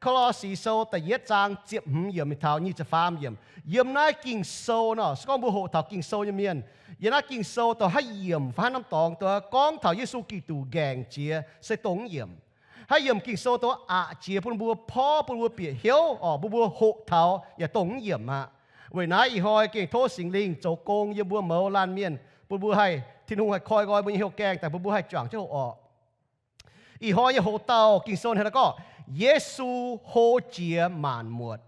Ko^lo^si Sou da'yietv zaang ziepc hmz yiemc mingh taux nyic ziepc faam yiemc. Yiem naaiv Ging-Sou nor, se gorngv mbuo hoqc taux Ging-Sou nyei mienh, yiem naaiv Ging-Sou dongh haaix yiemc fai haaix norm dorngx dongh gorngv taux Yesu Giduc nqaengc jiex se dongh yiemc. Haaix yiemc Ging-Sou dongh aqc jiex bun mbuo porv, bun mbuo bieqc hnyouv, orqc, bun mbuo hoqc taux yaac dongh yiemc aqv. Weic naaiv ih hnoi gengh tov Singx Lingh zoux gong yiem mbuo mouz laanh mienh, bun mbuo haih, Tin-Hungh haih koi nqoi mbuo nyei hnyouv gaengh daaih bun mbuo haih juangc jienv hoqc orqc. Ih hnoi nyei hoqc dauh Ging-Sou hnangv naaiv gorngv, Yesu hlo jiex maanc muotc.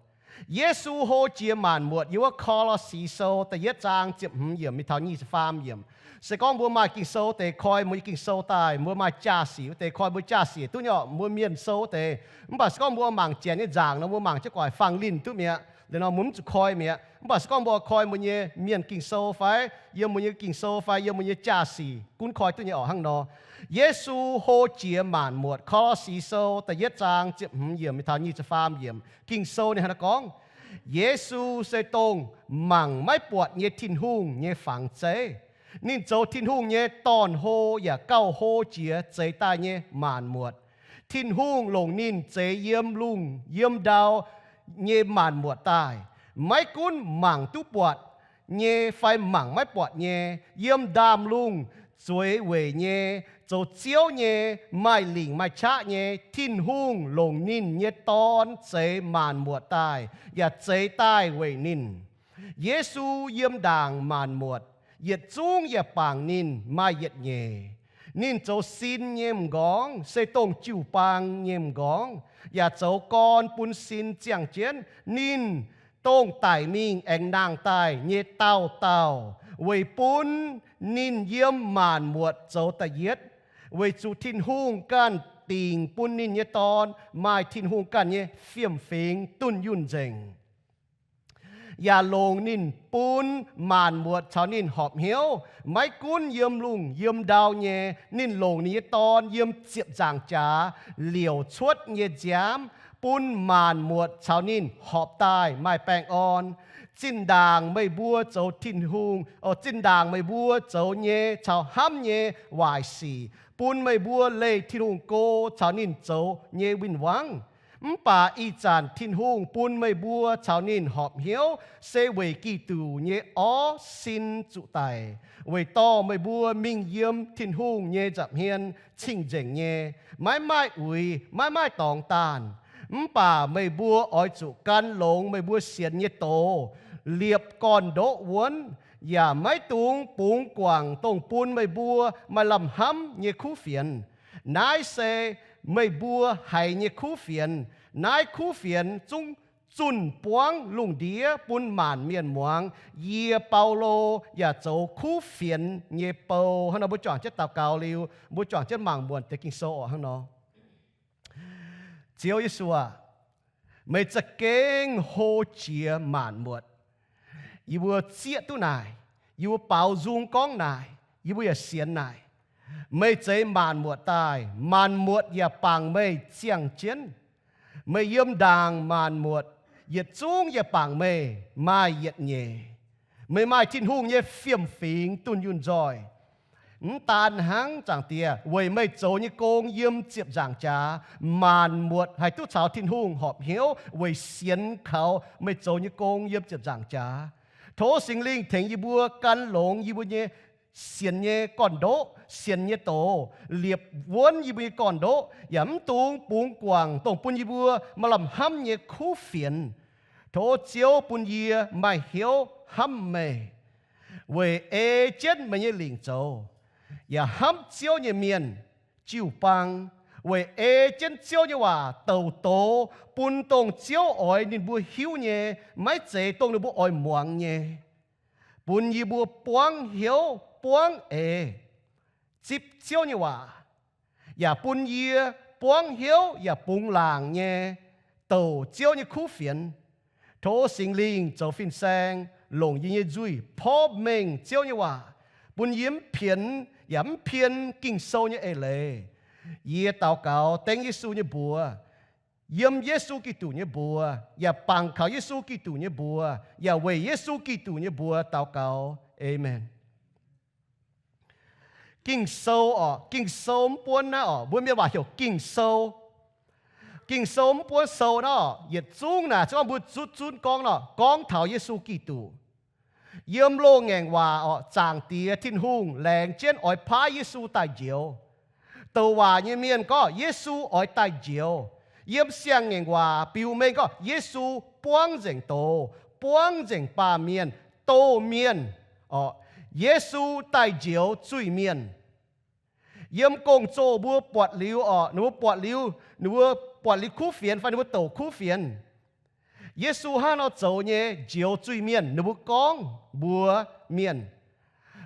Yesu hlo jiex maanc muotc. Yiem wuov Ko^lo^si Sou da'yietv zaang ziepc hmz yiemc mingh taux nyic ziepc faam yiemc. Se gorngv mbuo maaih Ging-Sou deix koi mbuo nyei Ging-Sou daaih, mbuo maaih jaa-sic wuov deix koi mbuo jaa-sic duqv nyei orqc, mbuo mienh sou wuov deix. Mv baac se gorngv mbuo mangc janx nyei nzaangc nor, mbuo mangc jienv guaic fangx linh duqv mi'aqv. Liuz nor mbuo mv zuqc koi mi'aqv. Mv baac se gorngv mbuo koi mbuo nyei mienh Ging-Sou fai yiem mbuo nyei Ging-Sou fai yiem mbuo nyei jaa-sic gunv koi duqv nyei orqc hnangv nor. Yesu hlo jiex maanc muotc. Ko^lo^si Sou da'yietv zaang ziepc hmz yiemc mingh taux nyic ziepc faam yiemc Ging-Sou ninh hnangv naaiv gorngv, Yesu se dongh mangc maiv buatc nyei Tin-Hungh nyei fangx zeiv. Ninh zoux Tin-Hungh nyei dorn-hlo yaac gauh hlo jiex zeix daaih nyei maanc muotc. Tin-Hungh longc ninh zeix yiem lungh yiem ndau nyei maanc muotc daaih, maiv gunv mangc duqv buatc nyei fai mangc maiv buatc nyei, yiem ndaamv-lungh zueiz weic nyei, zoux ziouv nyei, maaih lingc maaih qaqv nyei, Tin-Hungh longc ninh nyei Dorn zeix maanc muotc daaih, yaac zeix daaih weic ninh. Yesu yiem ndaangc maanc muotc, yietc zungv yaac bangc ninh maaih yietc nyeic. Ninh zoux sin nyei m'nqorngv se dongh jiu-baang nyei m'nqorngv, yaac zoux gorn bun sin ziangh jienv. Ninh dongh daic mingh aengx nangh daaih nyei dauh dauh, weic bun ninh yiem maanc muotc zoux da'yietv, weic zuqc Tin-Hungh ganh dingc bun ninh nyei Dorn maaih Tin-Hungh ganh nyei fiem-fingx dunh yunh nzengc, yaac longc ninh bun maanc muotc caux ninh horpc hnyouv. Maiv gunv yiem lungh yiem ndau nyei, ninh longc ninh nyei Dorn yiem ziepc nzaangc jaax liouc cuotv nyei nziaamv bun maanc muotc caux ninh horpc daaih maaih baengh orn. Zinh ndaangc meih mbuo zoux Tin-Hungh, o, zinh ndaangc meih mbuo zoux nyei caux hnamv nyei waaic sic, bun meih mbuo leih Tin-Hungh go caux ninh zoux nyei win-wangv. Mv baac ih zanc Tin-Hungh bun meih mbuo caux ninh horpc hnyouv se weic Giduc nyei orv sin zuqc daic, weic dorh meih mbuo mingh yiem Tin-Hungh nyei nza'hmien cing-nzengc nyei, maiv maaih uix, maiv maaih dorngx daanh. Mv baac meih mbuo oix zuqc gan longx meih mbuo sienx nyei doz, liepc gorn-ndoqv wuonv, yaac maiv dungx bungx guangc dongh bun meih mbuo maaih lamh hnamv nyei kuv fienx. Naaiv se meih mbuo haiz nyei kuv fienx. Naaiv kuv fienx zungv zunh buangv lungh ndiev bun maanc mienh muangx. Yie, Baulo, yaac zoux kuv fienx nyei bou. Hnangv nor mbuo juangc jienv daux gaux liuz, mbuo juangc jienv mangc muonc deix Ging-Sou orqc hnangv nor. Ziouv Yesu aah, meih za'gengh hlo jiex maanc muotc. Yie mbuo zieqv duqv naaic, yie mbuo baaux nzung gorngv naaic, yie mbuo yaac sienx naaic. Meih zeix maanc muotc daaih, maanc muotc yaac bangc meih ziangh jienv. Meih yiem ndaangc maanc muotc, yietc zungv yaac bangc meih maaih yietc nyeic. Meih maaih Tin-Hungh nyei fiem-fingx dunh yunh nzoih. Mv daan hnangv, Zaangc Diex, weic meih zoux nyei gong yiem ziepc nzaangc jaax, maanc muotc haih duqv caux Tin-Hungh horpc hnyouv weic sienx kaux meih zoux nyei gong yiem ziepc nzaangc jaax. Tov Singx Lingh tengx yie mbuo gan longx yie mbuo nyei sienx nyei gorn-ndoqv, sienx nyei doz, liepc wuonv yie mbuo nyei gorn-ndoqv, yaac mv dungx bungx guangc dongh bun yie mbuo maaih lamh hnamv nyei kuv fienx. Tov Ziouv bun yie maaih hnyouv hnamv meih, weic ei jienv meih nyei lingc zoux, yaac hnamv Ziouv nyei mienh, jiu-baang, weic ei jienv Ziouv nyei waac douc doz bun dongh Ziouv oix ninh mbuo hiuv nyei, maiv zeiz dongh ninh mbuo oix muangx nyei. Bun yie mbuo buangv hnyouv buangv eix zipv Ziouv nyei waac, yaac bun yie buangv hnyouv yaac bungx laangc nyei douc Ziouv nyei kuv fienx. Tov Singx Lingh zoux fin-saeng longc yie nyei nzuih porv mengh Ziouv nyei waac, bun yie mv pienx yaac mv pien Ging-Sou nyei eix leiz. Yie daux gaux dengv Yesu nyei mbuox, yiem Yesu Giduc nyei mbuox, yaac bangc kaux Yesu Giduc nyei mbuox, yaac weic Yesu Giduc nyei mbuox daux gaux. Aamen. Ging-Sou orqc, Ging-Sou mv buonv naaiv orqc, mbuo mienh waac heuc Ging-Sou. Ging-Sou mv buonv sou nor, yietc zungv naaic se gorngv mbuo zutv zunv gorngv nor, gorngv taux Yesu Giduc. Yiem loz-ngaengc waac orqc, Zaangc Diex Tin-Hungh laengz jienv oix paaiv Yesu daaih njoux. Douc waac nyei mienh gorngv Yesu oix daaih njoux. Yiem siang-ngaengc waac biux mengh gorngv Yesu buangv nzengc doz, buangv nzengc baamh mienh, doh mienh orqc. Yesu daaih njoux zuiz-mienh. Yiem gong-zoh mbuo buatc liuz orqc, ninh mbuo buatc liuz, ninh mbuo buatc liuz kuv fienx fai ninh mbuo douc kuv fienx. Yesu hnangv nor zoux nyei njoux zuiz-mienh, ninh mbuo gorngv mbuox mienh.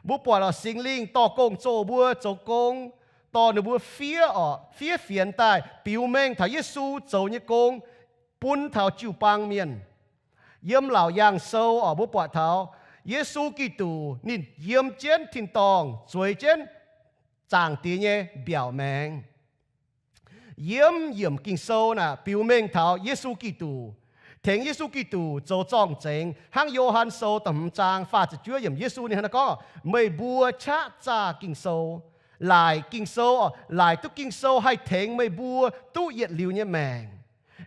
Mbuo buatc orqc, Singx Lingh dorh gong-zoh mbuo zoux gong, dorh ninh mbuo fiev orqc, fiev fienx daaih biux mengh taux Yesu zoux nyei gong bun taux jiu-baang mienh. Yiem Laauc Yaangh Sou orqc, mbuo buatc taux Yesu Giduc ninh yiem jienv tin-dorngh, zueiz jienv Zaangc Diex nyei mbiaauc maengx. Yiem yiemc Ging-Sou naaic biux mengh taux Yesu Giduc, tengx Yesu Giduc zoux zorng-zengx. Hnangv Yo^han Sou da'hmz zaang faah ziepc juov yiemc, Yesu ninh hnangv naaiv gorngv, Meih mbuo qaqv zaah Ging-Sou, laaic Ging-Sou, laaic duqv Ging-Sou haih tengx meih mbuo duqv yietc liuz nyei maengc.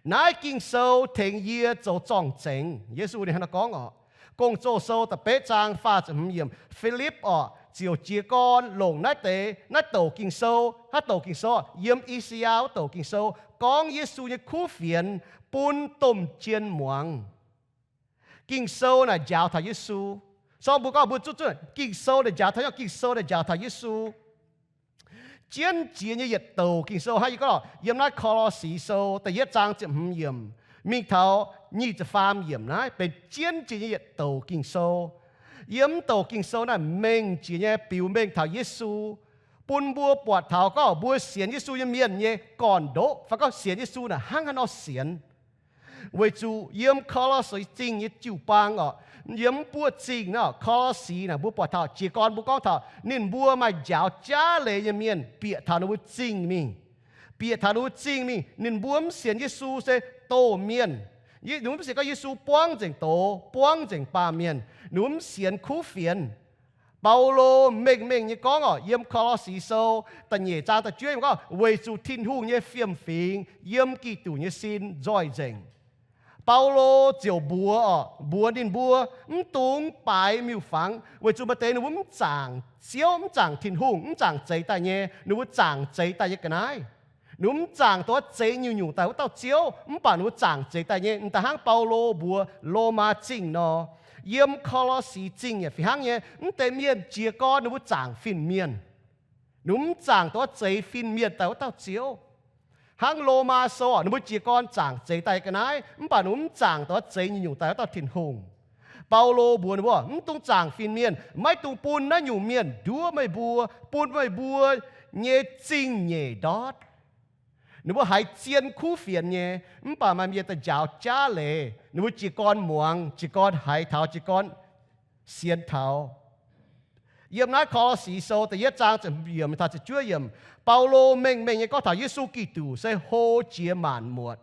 Naaiv Ging-Sou tengx yie zoux zorng-zengx. Yesu ninh hnangv naaiv gorngv orqc. Gong-Zoh Sou da'betv zaang faah ziepc hmz yiemc, Filipv orqc, ziouc jiez gorn longc naaiv deix, naaiv douc Ging-Sou, naaiv douc Ging-Sou, yiem I^saa^yaa wuov douc Ging-Sou, gorngv Yesu nyei kuv fienx bun domh jien muangx. Ging-Sou naaic njaaux taux Yesu. Sorng mbuo gorngv mbuo zuqv zuqv Ging-Sou naaic njaaux taux, Ging-Sou naaic njaaux taux Yesu. Jienv jiex nyei yietc douc Ging-Sou hnangv yie gorngv, yiem naaiv Ko^lo^si Sou da'yietv zaang ziepc hmz yiemc mingh taux nyic ziepc faam yiemc naaiv benx jienv jiex nyei yietc douc Ging-Sou. Yiem mv douc Ging-Sou naaiv mengh jiex nyei biux mengh taux Yesu, bun mbuo buatc taux gorngv mbuo sienx Yesu nyei mienh nyei gorn-ndoqv fai gorngv sienx Yesu naaic hnangv haaix nor sienx. Weic zuqc yiem Ko^lo^si Zingh nyei jiu-baang orqc, yiem mv buoqv zingh naaiv, Ko^lo^si naaic, mbuo buatc taux jiez gorn mbuo gorngv taux ninh mbuo maaih njaaux jaav leiz nyei mienh bieqc taux ninh mbuo zingh mingh. Bieqc taux ninh mbuo zingh mingh, ninh mbuo mv sienx Yesu se doh mienh. Ninh mbuo mv sienx gorngv Yesu buangv nzengc doz, buangv nzengc baamh mienh. Ninh mbuo mv sienx kuv fienx. Baulo mengh mengh nyei gorngv orqc, yiem Ko^lo^si Sou da'nyeic zaang da'juov yiemc gorngv, weic zuqc Tin-Hungh nyei fiem-fingx yiem Giduc nyei sin nzoih nzengc. Baulo ziouc mbuox orqc, mbuox ninh mbuo, mv dungx baaix miuc-fangx, weic zuqc maaih deix ninh mbuo mv zaangc Ziouv, mv zaangc Tin-Hungh, mv zaangc zeix daaih nyei, ninh mbuo zaangc zeix daaih nyei ga'naaiv. Ninh mbuo mv zaangc dongh zeix nyungc-nyungc daaih wuov dauh Ziouv, mv baac ninh mbuo zaangc zeix daaih nyei. M'daaih hnangv Baulo mbuox Lomaa Zingh nor, yiem Ko^lo^si Zingh yaac fih hnangv nyei. Mv deix mienh jiez gorn ninh mbuo zaangc fin-mienh. Ninh mbuo mv zaangc dongh zeix fin-mienh daaih wuov dauh Ziouv. Hnangv Lomaa Sou orqc, ninh mbuo jiez gorn zaangc zeix daaih ga'naaiv, mv baac ninh mbuo mv zaangc dongh zeix nyungc-nyungc daaih wuov dauh Tin-Hungh. Baulo mbuox ninh mbuo, mv dungx zaangc fin-mienh, maiv dungx bun naaiv nyungc mienh nduov meih mbuo, bun meih mbuo nyei zingh nyeic ndortv. Ninh mbuo haiz zien kuv fienx nyei, mv baac maaih mienh daaih njaaux jaav leiz, ninh mbuo jiez gorn muangx, jiez gorn haiz taux, jiez gorn sienx taux. Yiem naaiv Ko^lo^si Sou da'yietv zaang ziepc hmz yiemc taux ziepc juov yiemc, Baulo mengh mengh nyei gorngv taux Yesu Giduc se hlo jiex maanc muotc.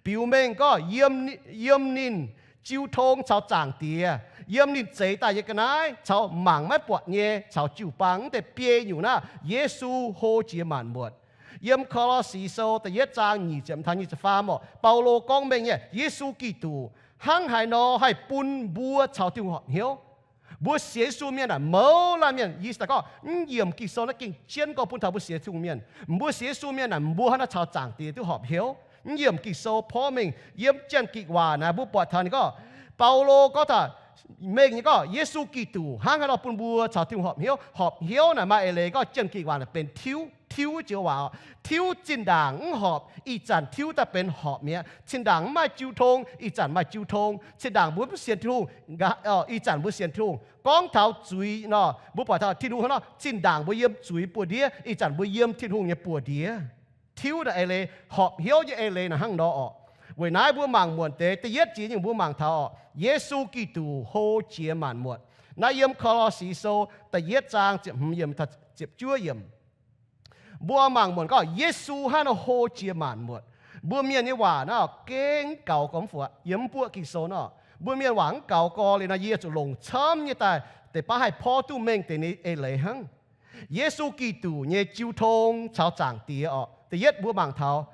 Biux mengh gorngv yiem, yiem ninh jiu tong caux Zaangc Diex, yiem ninh zeix daaih nyei ga'naaiv caux mangc maiv buatc nyei caux jiu-baang, mv deix biei nyungc naaiv Yesu hlo jiex maanc muotc. Yiem Ko^lo^si Sou da'yietv zaang nyic ziepc taux nyic ziepc faam orqc, Baulo gorngv mengh nyei Yesu Giduc hnangv haaix nor haih bun mbuo caux Tin-Hungh horpc hnyouv. Mbuo sienx Yesu mienh naaic, mouz laanh mienh, yie daaih gorngv, mv yiemc Ging-Sou naaiv gengh jienv gorngv bun taux mbuo sienx Tin-Hungh mienh. Mbuo sienx Yesu mienh naaic, mbuo hnangv naaiv caux Zaangc Diex duqv horpc hnyouv. Mv yiemc Ging-Sou porv mengh yiem Janx-Gikc waac naaic, mbuo buatc taux ninh gorngv, Baulo gorngv taux mengh nyei gorngv Yesu Giduc hnangv haaix nor bun mbuo caux Tin-Hungh horpc hnyouv. Horpc hnyouv naaic maaih eix leiz gorngv Janx-Gikc waac naaic benx tiuv, tiuv joux waac, tiuv zinh ndaangc mv horpc, ih zanc tiuv daaih benx horpc mi'aqv. Zinh ndaangc mv maaih jiu tong, ih zanc maaih jiu tong. Zinh ndaangc mbuo mv sienx Tin-Hungh, ih zanc mbuo sienx Tin-Hungh. Gorngv taux zuiz nor, mbuo buatc taux Tin-Hungh hnangv nor, zinh ndaangc mbuo yiem zuiz buoz-ndiev, ih zanc mbuo yiem Tin-Hungh nyei buoz-ndiev. Tiuv naaic eix leiz, horpc hnyouv nyei eix leiz naaic hnangv nor orqc. Weic naaiv mbuo mangc muonc deix, da'yietv jiex nyungc mbuo mangc taux orqc, Yesu Giduc hlo jiex maanc muotc. Naaiv yiem Ko^lo^si Sou da'yietv zaang ziepc hmz yiemc taux ziepc juov yiemc. Mbuo mangc muonc gorngv Yesu hnangv nor hlo jiex maanc muotc. Mbuo mienh nyei waac naaiv gengh mv gaux gorx mv fuatc, yiem mv buoqv Ging-Sou nor. Mbuo mienh waac mv gaux gorx liuz nor, yie zuqc longc camv nyei daaih deix baav haih porv duqv mengh deix nyei eix leiz hnangv. Yesu Giduc nyei jiu tong caux Zaangc Diex orqc. Da'yietv mbuo mangc taux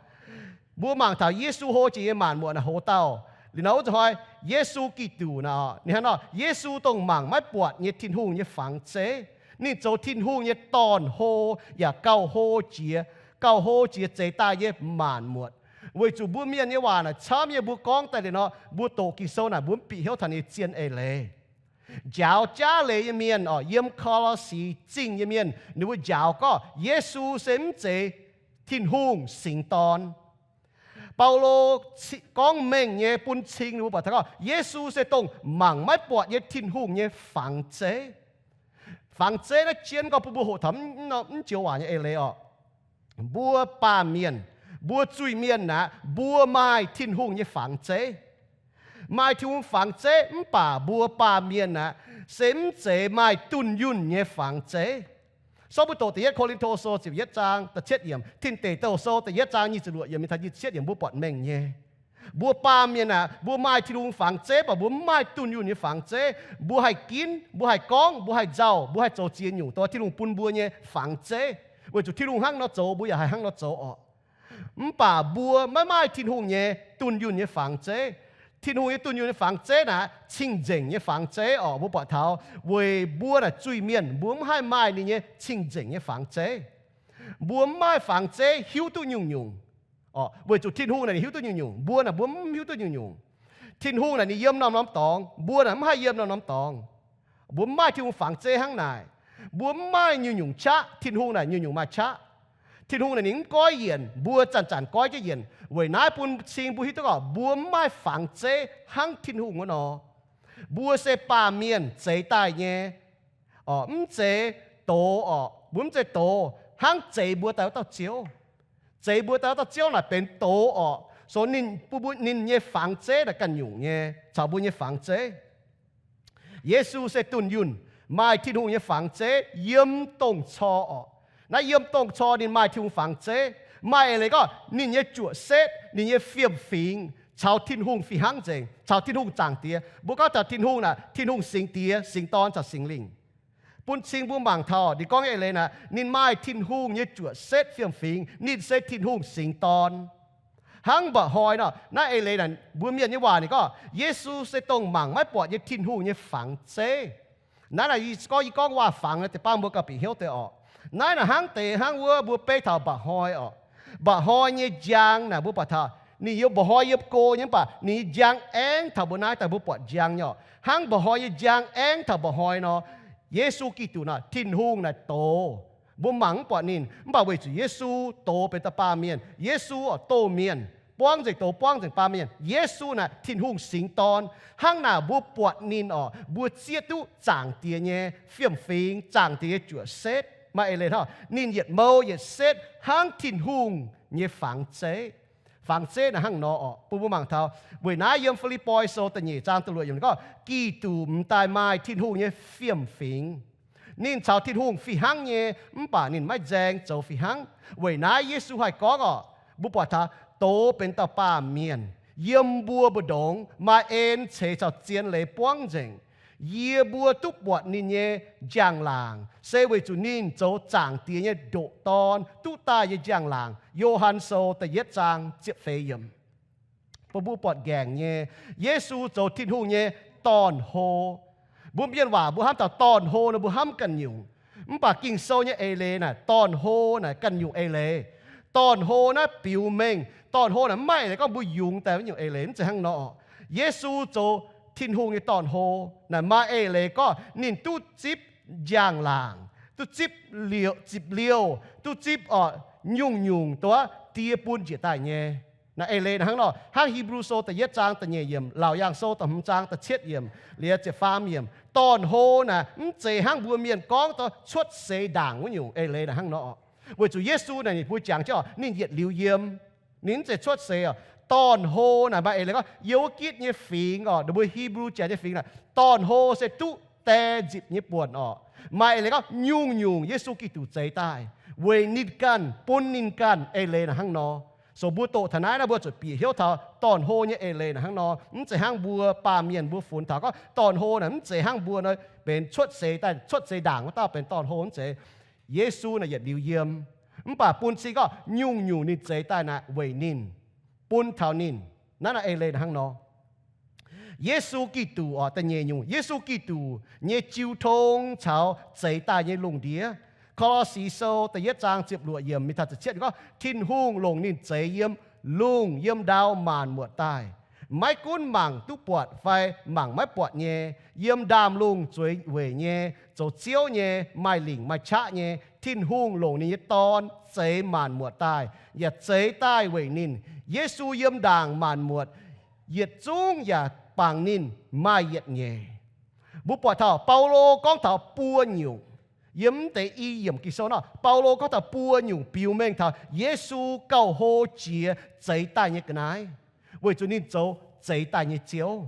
Mbuo mangc taux Yesu hlo jiex nyei maanc muotc naaic hoz dauh. Liuz nor wuov zuqc hnoi Yesu Giduc naaic, ninh hnangv nor, Yesu dongh mangc maiv buatc nyei Tin-Hungh nyei fangx zeiv. Ninh zoux Tin-Hungh nyei dorn-hlo, yaac gauh hlo jiex, gauh hlo jiex zeix daaih nyei maanc muotc. Weic zuqc mbuo mienh nyei waac naaic camv nyei, mbuo gorngv daaih liuz nor, mbuo doqc Ging-Sou naaic mbuo mv bieqc hnyouv taux ninh nyei zien eix leiz. Njaaux jaav leiz nyei mienh oc, yiem Ko^lo^si Zingh nyei mienh, ninh mbuo njaaux gorngv Yesu se mv zeiz Tin-Hungh singx dorn. Baulo gorngv mengh nyei bun cing ninh mbuo buatc taux gorngv Yesu se dongh mangc maiv buatc nyei Tin-Hungh nyei fangx zeiv. Fangx zeiv naaiv jien gorngv bun mbuo hoqc taux mv joux waac nyei eix leiz oc. Mbuo baamh mienh, mbuo zuiz-mienh naaic, mbuo maaih Tin-Hungh nyei fangx zeiv. Maaih Tin-Hungh fangx zeiv mv baac mbuo baamh mienh naaic, se mv zeiz maaih dunh yunh nyei fangx zeiv. Sortv mbuo doqc Da'yietv Ko^lin^to Sou ziepc yietv zaang da'cietv yiemc, Tin Deic Douh Sou da'yietv zaang nyic ziepc luoqc yiemc mingh taux nyic ziepc cietv yiemc mbuo buatc mengh nyei. Mbuo baamh mienh aah, mbuo maaih Tin-Hungh fangx zeiv, mv baac mbuo mv maaih dunh yunh nyei fangx zeiv. Mbuo haih ginv, mbuo haih gorngv, mbuo haih nzauh, mbuo haih zoux ziex nyungc dongh Tin-Hungh bun mbuo nyei fangx zeiv. Weic zuqc Tin-Hungh hnangv nor zoux, mbuo yaac haih hnangv nor zoux orqc. Mv baac mbuo maiv maaih Tin-Hungh nyei dunh yunh nyei fangx zeiv. Tin-Hungh nyei dunh yunh nyei fangx zeiv naaic cing-nzengc nyei fangx zeiv orqc. Mbuo buatc taux weic mbuo naaic zuiz-mienh, mbuo mv haih maaih ninh nyei cing-nzengc nyei fangx zeiv. Mbuo mv maaih fangx zeiv hiuv duqv nyungc-nyungc. Weic zuqc Tin-Hungh naaic ninh hiuv duqv nyungc-nyungc, mbuo naaic mbuo mv hiuv duqv nyungc-nyungc. Tin-Hungh naaic ninh yiem norm-norm dorngx, mbuo naaic mv haih yiem norm-norm dorngx. Mbuo mv maaih Tin-Hungh fangx zeiv hnangv naaic. Mbuo mv maaih nyungc-nyungc qaqv, Tin-Hungh naaic nyungc-nyungc maaih qaqv. Tin-Hungh naaic ninh mv goiv yienc, mbuo zanc-zanc goiv jienv yienc. Weic naaiv bun cing mbuo hiuv duqv gorngv mbuo mv maaih fangx zeiv hnangv Tin-Hungh wuov nor. Mbuo se baamh mienh zeix daaih nyei, mv zeiz doz orqc. Mbuo mv zeiz doz hnangv zeix mbuo daaih wuov dauh Ziouv. Zeix mbuo daaih wuov dauh Ziouv naaic benx doz orqc. So ninh bun mbuo ninh nyei fangx zeiv naaic ganh nyungc nyei caux mbuo nyei fangx zeiv. Yesu se dunh yunh, maaih Tin-Hungh nyei fangx zeiv yiem dongh cor orqc. Naaiv yiem dongh cor ninh maaih Tin-Hungh fangx zeiv. Maaih eix leiz gorngv ninh nyei juoqc setv, ninh nyei fiem-fingx caux Tin-Hungh fih hnangv nzengc, caux Tin-Hungh Zaangc Diex. Mbuo gorngv taux Tin-Hungh naaic, Tin-Hungh Singx Diex, Singx Dorn caux Singx Lingh. Bun cing mbuo mangc taux ninh gorngv nyei eix leiz naaic, ninh maaih Tin-Hungh nyei juoqc setv fiem-fingx, ninh se Tin-Hungh Singx Dorn. Hnangv mba'hnoi nor, naaiv eix leiz naaic mbuo mienh nyei waac ninh gorngv Yesu se dongh mangc maiv buatc nyei Tin-Hungh nyei fangx zeiv. Naaiv naaic yie gorngv, yie gorngv waac-fangx naaic deix bang mbuo gauh bieqc hnyouv deix orqc. Naaiv naaic hnangv deix hnangv wuov mbuo beiv taux mba'hnoi orqc. Mba'hnoi nyei njang naaic mbuo buatc taux ninh yiem mba'hnoi yiem go nyei, mv baac ninh nyei njang aengv taux mbuo naaiv daaih mbuo buatc njang nyei orqc. Hnangv mba'hnoi nyei njang aengv taux mba'hnoi nor, Yesu Giduc naaic, Tin-Hungh naaic doz. Mbuo mangc mv buatc ninh, mv baac weic zuqc Yesu doz benx dauh baamh mienh, Yesu orqc doz mienh, buangv nzengc doz, buangv nzengc baamh mienh. Yesu naaic Tin-Hungh Singx Dorn. Hnangv naaic mbuo buatc ninh orqc, mbuo zieqv duqv Zaangc Diex nyei fiem-fingx, Zaangc Diex nyei juoqc setv. Maaih eix leiz hnangv, ninh yietc mou yietc setv hnangv Tin-Hungh nyei fangx zeiv. Fangx zeiv naaic hnangv nor orqc. Bun mbuo mangc taux weic naaiv yiem Fi^lipv^poi Sou da'nyeic zaang da'luoqc yiemc gorngv, Giduc m'daaih maaih Tin-Hungh nyei fiem-fingx. Ninh caux Tin-Hungh fih hnangv nyei, mv baac ninh maiv nzaeng zoux fih hnangv. Weic naaiv Yesu haih gorngv orqc, mbuo buatc taux doz benx dauh baamh mienh, yiem mbuo mbu'ndongx maaih en ceix caux zien leiz buangv nzengc. Yie mbuo duqv buatc ninh nyei njang-laangc se weic zuqc ninh zoux Zaangc Diex nyei ndoqc Dorn duqv daaih nyei njang-laangc. Yo^han Sou da'yietv zaang ziepc feix yiemc. Bun mbuo buatc nqaengc nyei, Yesu zoux Tin-Hungh nyei dorn-hlo. Mbuo mienh waac mbuo hnamv taux dorn-hlo nor mbuo hnamv ganh nyungc. Mv baac Ging-Sou nyei eix leiz naaic, dorn-hlo naaic ganh nyungc eix leiz. Dorn-hlo naaiv biux mengh, dorn-hlo naaic mv maaih eix leiz gorngv mbuo yungz daaih wuov nyungc eix leiz, mv zeiz hnangv nor. Yesu zoux Tin-Hungh nyei dorn-hlo naaic maaih eix leiz gorngv ninh duqv zipv njang-laangc, duqv zipv liouh, zipv liouh, duqv zipv orqc nyungc-nyungc dongh wuov Die bun njiec daaih nyei. Naaic eix leiz naaic hnangv nor, hnangv Hipv^lu Sou da'yietv zaang da'nyeic yiemc, Laauc Yaangh Sou da'hmz zaang da'cietv yiemc, liuz ziepc faam yiemc. Dorn-hlo naaic mv zeiz hnangv mbuo mienh gorngv dongh cuotv seix ndaangc wuov nyungc eix leiz naaic hnangv nor. Weic zuqc Yesu naaic ninh mbuo jangx jienv orqc, ninh yietc liuz yiem. Ninh mv zeiz cuotv seix orqc. Dorn-hlo naaic maaih eix leiz gorngv yiem wuov gitv nyei fingx orqc, ninh mbuo Hipv^lu Janx nyei fingx naaic, dorn-hlo se duqv die nzipc nyei buonc orqc. Maaih eix leiz gorngv nyungc-nyungc Yesu Giduc zeix daaih weic ninh ganh, bun ninh ganh, eix leiz naaic hnangv nor. So mbuo doqc taux naaiv naaiv mbuo zuqc bieqc hnyouv taux dorn-hlo nyei eix leiz naaic hnangv nor. Mv zeiz hnangv mbuo baamh mienh mbuo funx taux gorngv dorn-hlo naaic mv zeiz hnangv mbuo nor benx cuotv seix daaih, cuotv seix ndaangc wuov dauh benx dorn-hlo, mv zeiz. Yesu naaic yietc liuz yiem, mv baac bun cing gorngv nyungc-nyungc ninh zeix daaih naaic weic ninh. bun taux ninh. Naaiv naaiv eix leiz hnangv nor. Yesu Giduc oc, da'nyeic nyungc, Yesu Giduc nyei jiu tong caux zeix daaih nyei lungh ndiev. Ko^lo^si Sou da'yietv zaang ziepc luoqc yiemc mingh taux ziepc cietv gorngv, Tin-Hungh longc ninh zeix yiem lungh yiem ndau maanc muotc daaih. Maiv gunv mangc duqv buatc fai mangc maiv buatc nyei, yiem ndaamv-lungh zueiz weic nyei, zoux Ziouv nyei, maaih lingc maaih qaqv nyei, Tin-Hungh longc ninh nyei Dorn zeix maanc muotc daaih, yaac zeix daaih weic ninh. Yesu yiem ndaangc maanc muotc, yietc zungv yaac bangc ninh maaih yietc nyeic. Mbuo buatc taux Baulo gorngv taux buo nyungc. Yiem mv deix i yiemc Ging-Sou nor, Baulo gorngv taux buo nyungc biux mengh taux Yesu gauh hlo jiex zeix daaih nyei ga'naaiv, weic zuqc ninh zoux zeix daaih nyei Ziouv.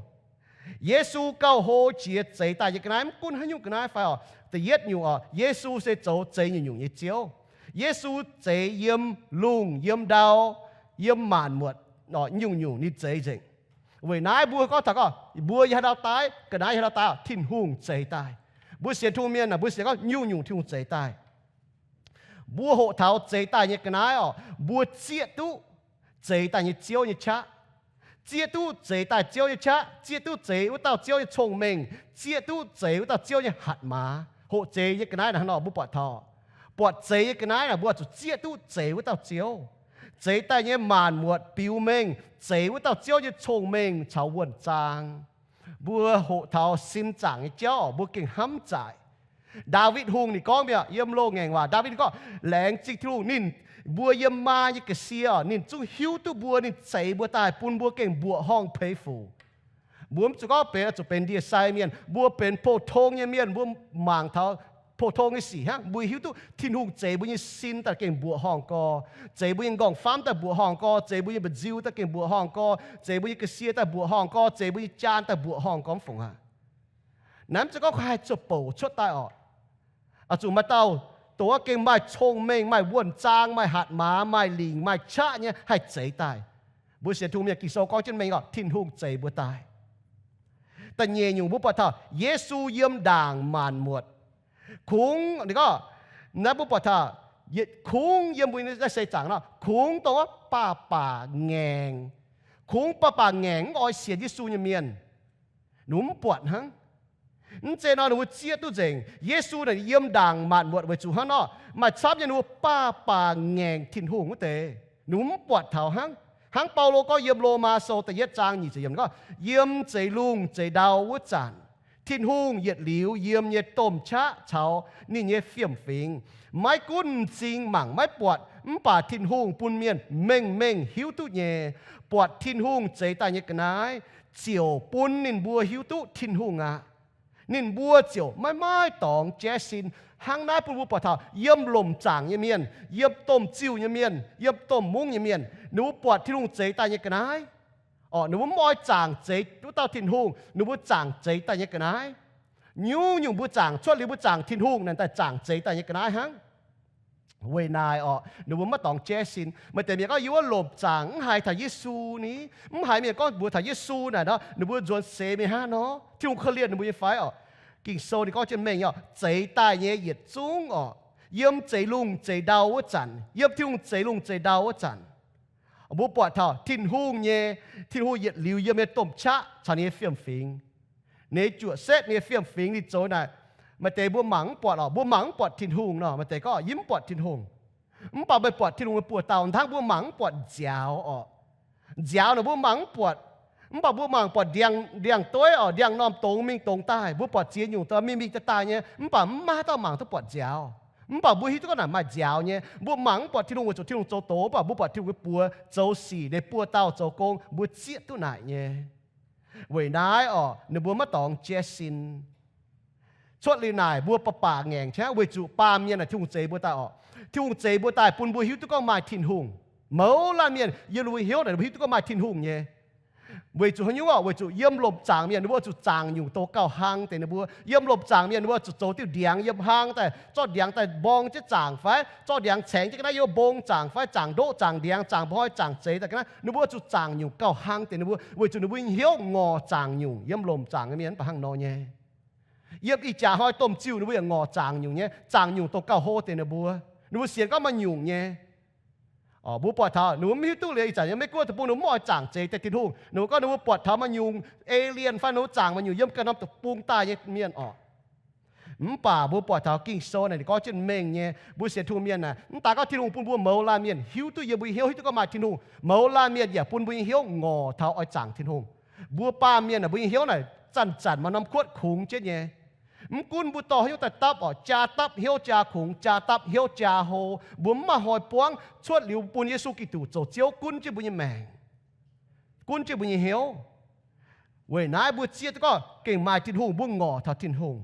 Yesu gauh hlo jiex zeix daaih nyei ga'naaiv, mv gunv haaix nyungc ga'naaiv fai oc. Da'yietv nyungc oc, Yesu se zoux zeix nyungc-nyungc nyei Ziouv. Yesu zeix yiem lungh, yiem ndau, yiem maanc muotc, nyungc-nyungc ninh zeix nzengc. Weic naaiv mbuo gorngv taux gorngv mbuo yiem haaix ndau daaih, ga'naaiv yiem haaix ndau daaih, Tin-Hungh zeix daaih. Mbuo sienx Tin-Hungh mienh naaic, mbuo sienx gorngv nyungc-nyungc Tin-Hungh zeix daaih. Mbuo hoqc taux zeix daaih nyei ga'naaiv oc, mbuo zieqv duqv zeix daaih nyei Ziouv nyei qaqv, zieqv duqv zeix daaih Ziouv nyei qaqv, zieqv duqv zeix wuov dauh Ziouv nyei cong-mengh, zieqv duqv zeix wuov dauh Ziouv nyei hatc maaz. Hoqc zeix nyei ga'naaiv naaic hnangv nor mbuo buatc taux, buatc zeix nyei ga'naaiv naaic mbuo zuqc zieqv duqv zeix wuov dauh Ziouv. Zeix daaih nyei maanc muotc biux mengh zeix wuov dauh Ziouv nyei cong-mengh caux wuonh zaang. Mbuo hoqc taux sin zaangc nyei jauv mbuo gengh hnamv zaaic. Ndaawitv Hungh ninh gorngv mi'aqv, yiem loz-ngaengc waac Ndaawitv ninh gorngv, laengz zingh Tin-Hungh ninh, mbuo yiem maa nyei ga'sie oc, ninh zungv hiuv duqv mbuo, ninh zeix mbuo daaih bun mbuo gengh mbuoqc horngh peix fuc. Mbuo mv zuqc gorngv benx, zuqc benx ndie-sai mienh, mbuo benx pou-tong nyei mienh, mbuo mangc taux pou-tong nyei sic hnangv, mbuo hiuv duqv Tin-Hungh zeix mbuo nyei sin daaih gengh mbuoqc horngh gorx, zeix mbuo nyei nqorngv-famv daaih mbuoqc horngh gorx, zeix mbuo nyei mba'nziu daaih gengh mbuoqc horngh gorx, zeix mbuo nyei ga'sie daaih mbuoqc horngh gorx, zeix mbuo nyei jaan daaih mbuoqc horngh gorx, mv fungc aqv. Naaiv mv zeiz gorngv haih zuqc bouc cuotv daaih oc. Oix zuqc maaih dauh dongh wuov gengh maaih cong-mengh, maaih wuonh zaang, maaih hatc maaz, maaih lingc, maaih qaqv nyei haih zeix daaih. Mbuo sienx Tin-Hungh mienh, Ging-Sou gorngv jienv mengh oc, Tin-Hungh zeix mbuo daaih. Da'nyeic nyungc mbuo buatc taux Yesu yiem ndaangc maanc muotc. Kungx, ninh gorngv, naaiv mbuo buatc taux, yietc kungx yiem mbuo nyei naaiv seix zaangc nor, kungx dongh wuov baac baac ngaengc. Kungx baac baac ngaengc mv oix sienx Yesu nyei mienh. Ninh mbuo mv buatc hnangv. Mv zeiz nor ninh mbuo zieqv duqv nzengc. Yesu naaic yiem ndaangc maanc muotc weic zuqc hnangv nor, maaih camv nyei ninh mbuo baac baac ngaengc Tin-Hungh wuov deix. Ninh mbuo mv buatc taux hnangv. Hnangv Baulo gorngv yiem Lomaa Sou da'yietv zaang nyic ziepc yiemc gorngv, yiem zeix lungh zeix ndau wuov zanc, Tin-Hungh yietc liuz yiem nyei domh qaqv caux ninh nyei fiem-fingx, maiv gunv m'zing mangc maiv buatc, mv baac Tin-Hungh bun mienh mengh mengh hiuv duqv nyei. Buatc Tin-Hungh zeix daaih nyei ga'naaiv ziouc bun ninh mbuo hiuv duqv Tin-Hungh aqv. Ninh mbuo ziouc maiv maaih dorngx jaiv sin. Hnangv naaiv bun mbuo buatc taux yiem lomc zaangc nyei mienh, yiem domh ziuh nyei mienh, yiem domh mungv nyei mienh, ninh mbuo buatc Tin-Hungh zeix daaih nyei ga'naaiv, orqc, ninh mbuo mv oix zaangc zeix wuov dauh Tin-Hungh, ninh mbuo zaangc zeix daaih nyei ga'naaiv. Nyungc-nyungc mbuo zaangc cuotv liuz mbuo zaangc Tin-Hungh naaic daaih zaangc zeix daaih nyei ga'naaiv hnangv. Weic naaic orqc, ninh mbuo maiv dorngx jaiv sin. Maaih deix mienh gorngv yiem wuov lomc zaangc mv haiz taux Yesu ni, mv haiz mienh gorngv mbuox taux Yesu naaic nor, ninh mbuo nzuonx seix mingh hnangv nor, Tin-Hungh korv-lienh ninh mbuo nyei fai orqc? Ging-Sou ninh gorngv jienv mengh orqc, zeix daaih nyei yietc zungv orqc, yiem zeix lungh zeix ndau wuov zanc, yiem Tin-Hungh zeix lungh zeix ndau wuov zanc, mbuo buatc taux Tin-Hungh nyei, Tin-Hungh yietc liuz yiem nyei domh qaqv caux ninh nyei fiem-fingx, ninh nyei juoqc setv, ninh nyei fiem-fingx ninh zoux naaic. Maaih deix mbuo mangc mv buatc orqc, mbuo mangc mv buatc Tin-Hungh nor, maaih deix gorngv yie mv buatc Tin-Hungh. Mv baac meih buatc Tin-Hungh nyei buoz-dauh, hnangv mbuo mangc mv buatc nziaaux orqc. Nziaaux naaic mbuo mangc mv buatc, mv baac mbuo mangc buatc ndiangx-ndiangx-dueiv orqc, ndiangx-normh dongz mingh dongz daaih. Mbuo buatc ziex nyungc daaih mingh mingh daaih daaih nyei, mv baac mv maaih haaix dauh mangc duqv buatc nziaaux. Mv baac mbuo hiuv duqv gorngv naaic maaih nziaaux nyei. Mbuo mangc mv buatc Tin-Hungh weic zuqc Tin-Hungh zoux doz, mv baac mbuo buatc Tin-Hungh nyei buoz zoux sic, ninh buoz-dauh zoux gong, mbuo zieqv duqv naaic nyei. Weic naaiv orqc, ninh mbuo maiv dorngx jaiv sin. Cuotv liuz naaic mbuo baac baac ngaengc qaqv weic zuqc baamh mienh naaic Tin-Hungh zeix mbuo daaih orqc. Tin-Hungh zeix mbuo daaih bun mbuo hiuv duqv gorngv maaih Tin-Hungh. Mouz laanh mienh yiem ninh mbuo hnyouv naaic ninh mbuo hiuv duqv gorngv maaih Tin-Hungh nyei. Weic zuqc haaix nyungc orqc? Weic zuqc yiem lomc zaangc mienh ninh mbuo zuqc zaangc nyungc dongh gauh hlang deix ninh mbuo. Yiem lomc zaangc mienh ninh mbuo zuqc zoux diuh ndiangx yiem hlang daaih, zorqv ndiangx daaih mborng jienv zaangc fai, zorqv ndiangx caengx jienv ga'naaiv yiem mbong zaangc fai, zaangc ndoqv, zaangc ndiangx, zaangc hnoi, zaangc zeix daaih ga'naaiv. Ninh mbuo zuqc zaangc nyungc gauh hlang deix ninh mbuo, weic zuqc ninh mbuo hnyouv ngorc zaangc nyungc. Yiem lomc zaangc nyei mienh mv baac hnangv nor nyei. Yiem ih jaax hnoi domh ziuh ninh mbuo yaac ngorc zaangc nyungc nyei, zaangc nyungc dongh gauh hlo deix ninh mbuo. Ninh mbuo sienx gorngv maaih nyungc nyei. Mbuo buatc taux ninh mbuo mv hiuv duqv liuz ih zanc yiem Meiv Guoqv deic-bung ninh mbuo mv oix zaangc zeix deix Tin-Hungh. Ninh mbuo gorngv ninh mbuo buatc taux maaih nyungc alien fai ninh mbuo zaangc maaih nyungc yiem ganh norm deic-bung daaih nyei mienh orqc. Mv baac mbuo buatc taux Ging-Sou naaic ninh gorngv jienv mengh nyei, mbuo sienx Tin-Hungh mienh naaic, mv daaih gorngv Tin-Hungh bun mbuo mouz laanh mienh hiuv duqv yiem mbuo nyei hnyouv, hiuv duqv gorngv maaih Tin-Hungh. Mouz laanh mienh yaac bun mbuo nyei hnyouv ngorc taux oix zaangc Tin-Hungh. Mbuo baamh mienh naaic, mbuo nyei hnyouv naaic zanc-zanc maaih norm kuotv kungx jienv nyei. Mv gunv mbuo dorh hnyouv daaih dapv orqc, jaa dapv hnyouv jaa kungx, jaa dapv hnyouv jaa hlo, mbuo mv maaih hnoi buangv. Cuotv liuz bun Yesu Giduc zoux Ziouv gunv jienv mbuo nyei maengc, gunv jienv mbuo nyei hnyouv. Weic naaiv mbuo zieqv duqv gorngv gengh maaih Tin-Hungh, mbuo ngorc taux Tin-Hungh.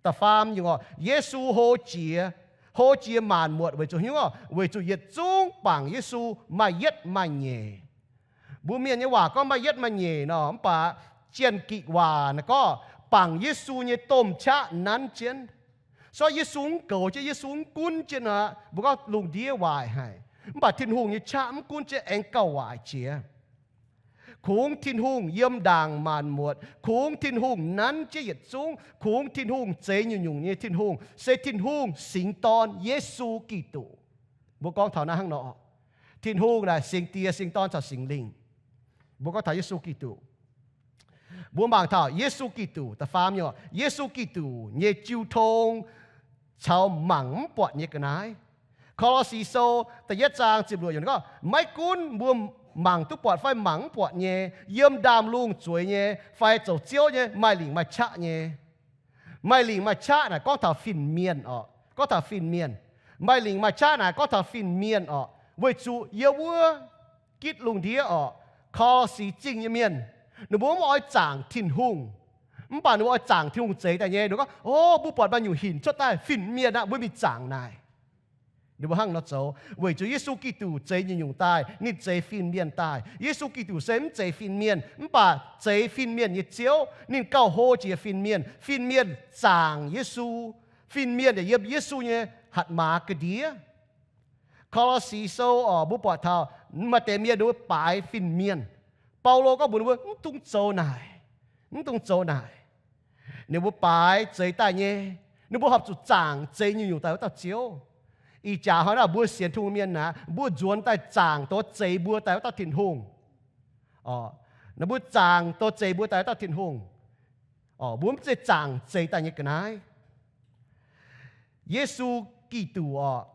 Da'faam nyungc orqc, Yesu hlo jiex, hlo jiex maanc muotc weic zuqc hnyouv orqc, weic zuqc yietc zungv bangc Yesu maaih yietv maaih nyeic. Mbuo mienh nyei waac gorngv maaih yietv maaih nyeic nor, mv baac Janx-Gikc waac naaic gorngv bangc Yesu nyei domh qaqv nanv jienv. Sortv Yesu mv goux jienv, Yesu mv gunv jienv aqv, mbuo gorngv lungh ndiev waaic haic. Mv baac Tin-Hungh nyei qaqv mv gunv jienv aengx gauh waaic jiex. Kungx Tin-Hungh yiem ndaangc maanc muotc, kungx Tin-Hungh nanv jienv yietc zungv, kungx Tin-Hungh zeix nyungc-nyungc nyei Tin-Hungh se Tin-Hungh singx dorn Yesu Giduc. Mbuo gorngv taux naaiv hnangv nor, Tin-Hungh naaic Singx Diex, Singx Dorn caux Singx Lingh. Mbuo gorngv taux Yesu Giduc. Mbuo mangc taux Yesu Giduc, da'faam nyungc, Yesu Giduc nyei jiu tong caux mangc mv buatc nyei ga'naaiv. Ko^lo^si Sou da'yietv zaang ziepc luoqc yiemc gorngv, maiv gunv mbuo mangc duqv buatc fai mangc mv buatc nyei, yiem ndaamv-lungh zueiz nyei fai zoux ziouv nyei, maaih lingc maaih qaqv nyei. Maaih lingc maaih qaqv naaic gorngv taux fin-mienh orqc, gorngv taux fin-mienh. Maaih lingc maaih qaqv naaic gorngv taux fin-mienh orqc, weic zuqc yiem wuov gitv lungh ndiev orqc, ko^lo^si zingh nyei mienh, ninh mbuo mv oix zaangc Tin-Hungh. Mv baac ninh mbuo oix zaangc Tin-Hungh zeix daaih nyei. Ninh gorngv, o, mbuo buatc maaih nyungc hinc cuotv daaih, fin-mienh aqv, mbuo mingh zaangc naaic. Ninh mbuo hnangv nor zoux weic zuqc Yesu Giduc zeix nyungc-nyungc daaih, ninh zeix fin-mienh daaih. Yesu Giduc se mv zeix fin-mienh, mv baac zeix fin-mienh nyei Ziouv. Ninh gauh hlo jiex fin-mienh. Fin-mienh zaangc Yesu. Fin-mienh yaac yiem Yesu nyei hatc maaz ga'ndiev. Ko^lo^si Sou orqc, mbuo buatc taux maaih deix mienh ninh mbuo baaix fin-mienh. Baulo gorngv mbuox ninh mbuo, mv dungx zoux naaic. Mv dungx zoux naaic. Ninh mbuo baaix zeix daaih nyei. Ninh mbuo horpc zuqc zaangc zeix nyungc-nyungc daaih wuov dauh Ziouv. Ih jaax hnoi naaiv mbuo sienx Tin-Hungh mienh naaic, mbuo nzuonx daaih zaangc doz zeix mbuo daaih wuov dauh Tin-Hungh. Mbuo zaangc doz zeix mbuo daaih wuov dauh Tin-Hungh. Mbuo mv zeiz zaangc zeix daaih nyei ga'naaiv. Yesu Giduc orqc,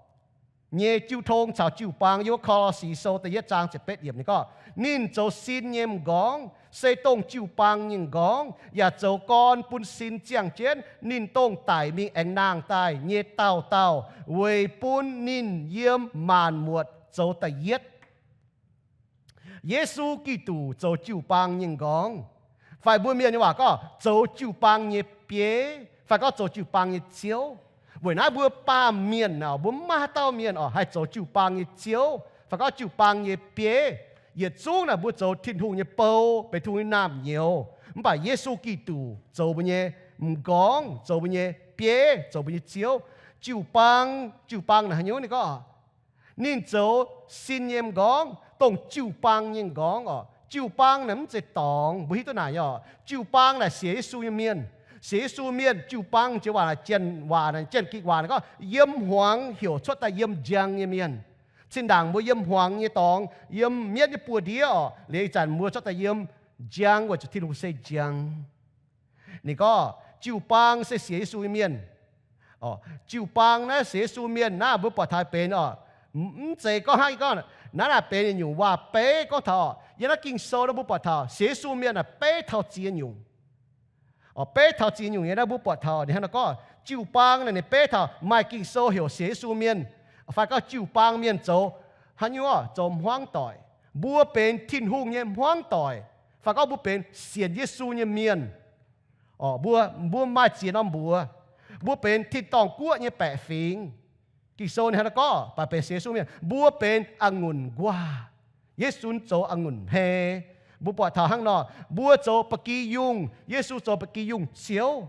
nyei jiu tong caux jiu-baang, yiem wuov Ko^lo^si Sou da'yietv zaang ziepc betv yiemc ninh gorngv, ninh zoux sin nyei m'nqorngv, se dongh jiu-baang nyei m'nqorngv, yaac zoux gorn bun sin ziangh jienv ninh dongh daic mingh aengx nangh daaih nyei dauh dauh, weic bun ninh yiem maanc muotc zoux da'yietv. Yesu Giduc zoux jiu-baang nyei m'nqorngv, fai mbuo mienh nyei waac gorngv zoux jiu-baang nyei bieiv, fai gorngv zoux jiu-baang nyei Ziouv. Weic naaiv mbuo baamh mienh orqc, mbuo mv maaih haaix dauh mienh orqc haih zoux jiu-baang nyei Ziouv fai gorngv jiu-baang nyei bieiv. Yietc zungv naaic mbuo zoux Tin-Hungh nyei bou, benx Tin-Hungh nyei naamh nyouz. Mv baac Yesu Giduc zoux mbuo nyei m'nqorngv, zoux mbuo nyei bieiv, zoux mbuo nyei Ziouv. Jiu-baang, jiu-baang naaic haaix nyungc? Ninh gorngv, ninh zoux sin nyei m'nqorngv, dongh jiu-baang nyei m'nqorngv orqc. Jiu-baang naaic mv zeiz dorngx, mbuo hiuv duqv naaic nyei orqc. Jiu-baang naaic sienx Yesu nyei mienh. Sienx Yesu mienh, jiu-baang jiex waac naaic, Janx waac naaic, Janx-Gikc waac naaic gorngv yiem hmuangx heuc cuotv daaih yiem njang nyei mienh. Zinh ndaangc mbuo yiem hmuangx nyei dorngx, yiem mietv nyei buoz-ndiev orqc, liuz ih zanc mbuo cuotv daaih yiem njang weic zuqc Tin-Hungh se njang. Ninh gorngv jiu-baang se sienx Yesu nyei mienh. Jiu-baang naaiv sienx Yesu mienh naaiv mbuo buatc taux benx orqc, mv zeiz gorngv hnangv yie gorngv naaiv naaic benx yietc nyungc waac-beiv gorngv taux orqc. Yiem naaiv Ging-Sou naaiv mbuo buatc taux sienx Yesu mienh naaic beiv taux ziex nyungc. Orqc, beiv taux ziex nyungc nyei naaiv mbuo buatc taux ninh hnangv naaiv gorngv, jiu-baang naaic ninh beiv taux maaih Ging-Sou heuc sienx Yesu mienh, fai gorngv jiu-baang mienh zoux haaix nyungc orqc? Zoux hmuangv doic. Mbuo benx Tin-Hungh nyei hmuangv doic, fai gorngv mbuo benx sienx Yesu nyei mienh. Orqc, mbuo, mbuo maaih ziex norm mbuox. Mbuo benx tin-dorngh guoqv nyei baeqc fingx. Ging-Sou ninh hnangv naaiv gorngv, baac benx sienx Yesu mienh, mbuo benx a'ngunc nquaah. Yesu zoux a'ngunc hmei. Mbuo buatc taux hnangv nor, mbuo zoux ba'gi yungh, Yesu zoux ba'gi yungh ziouv.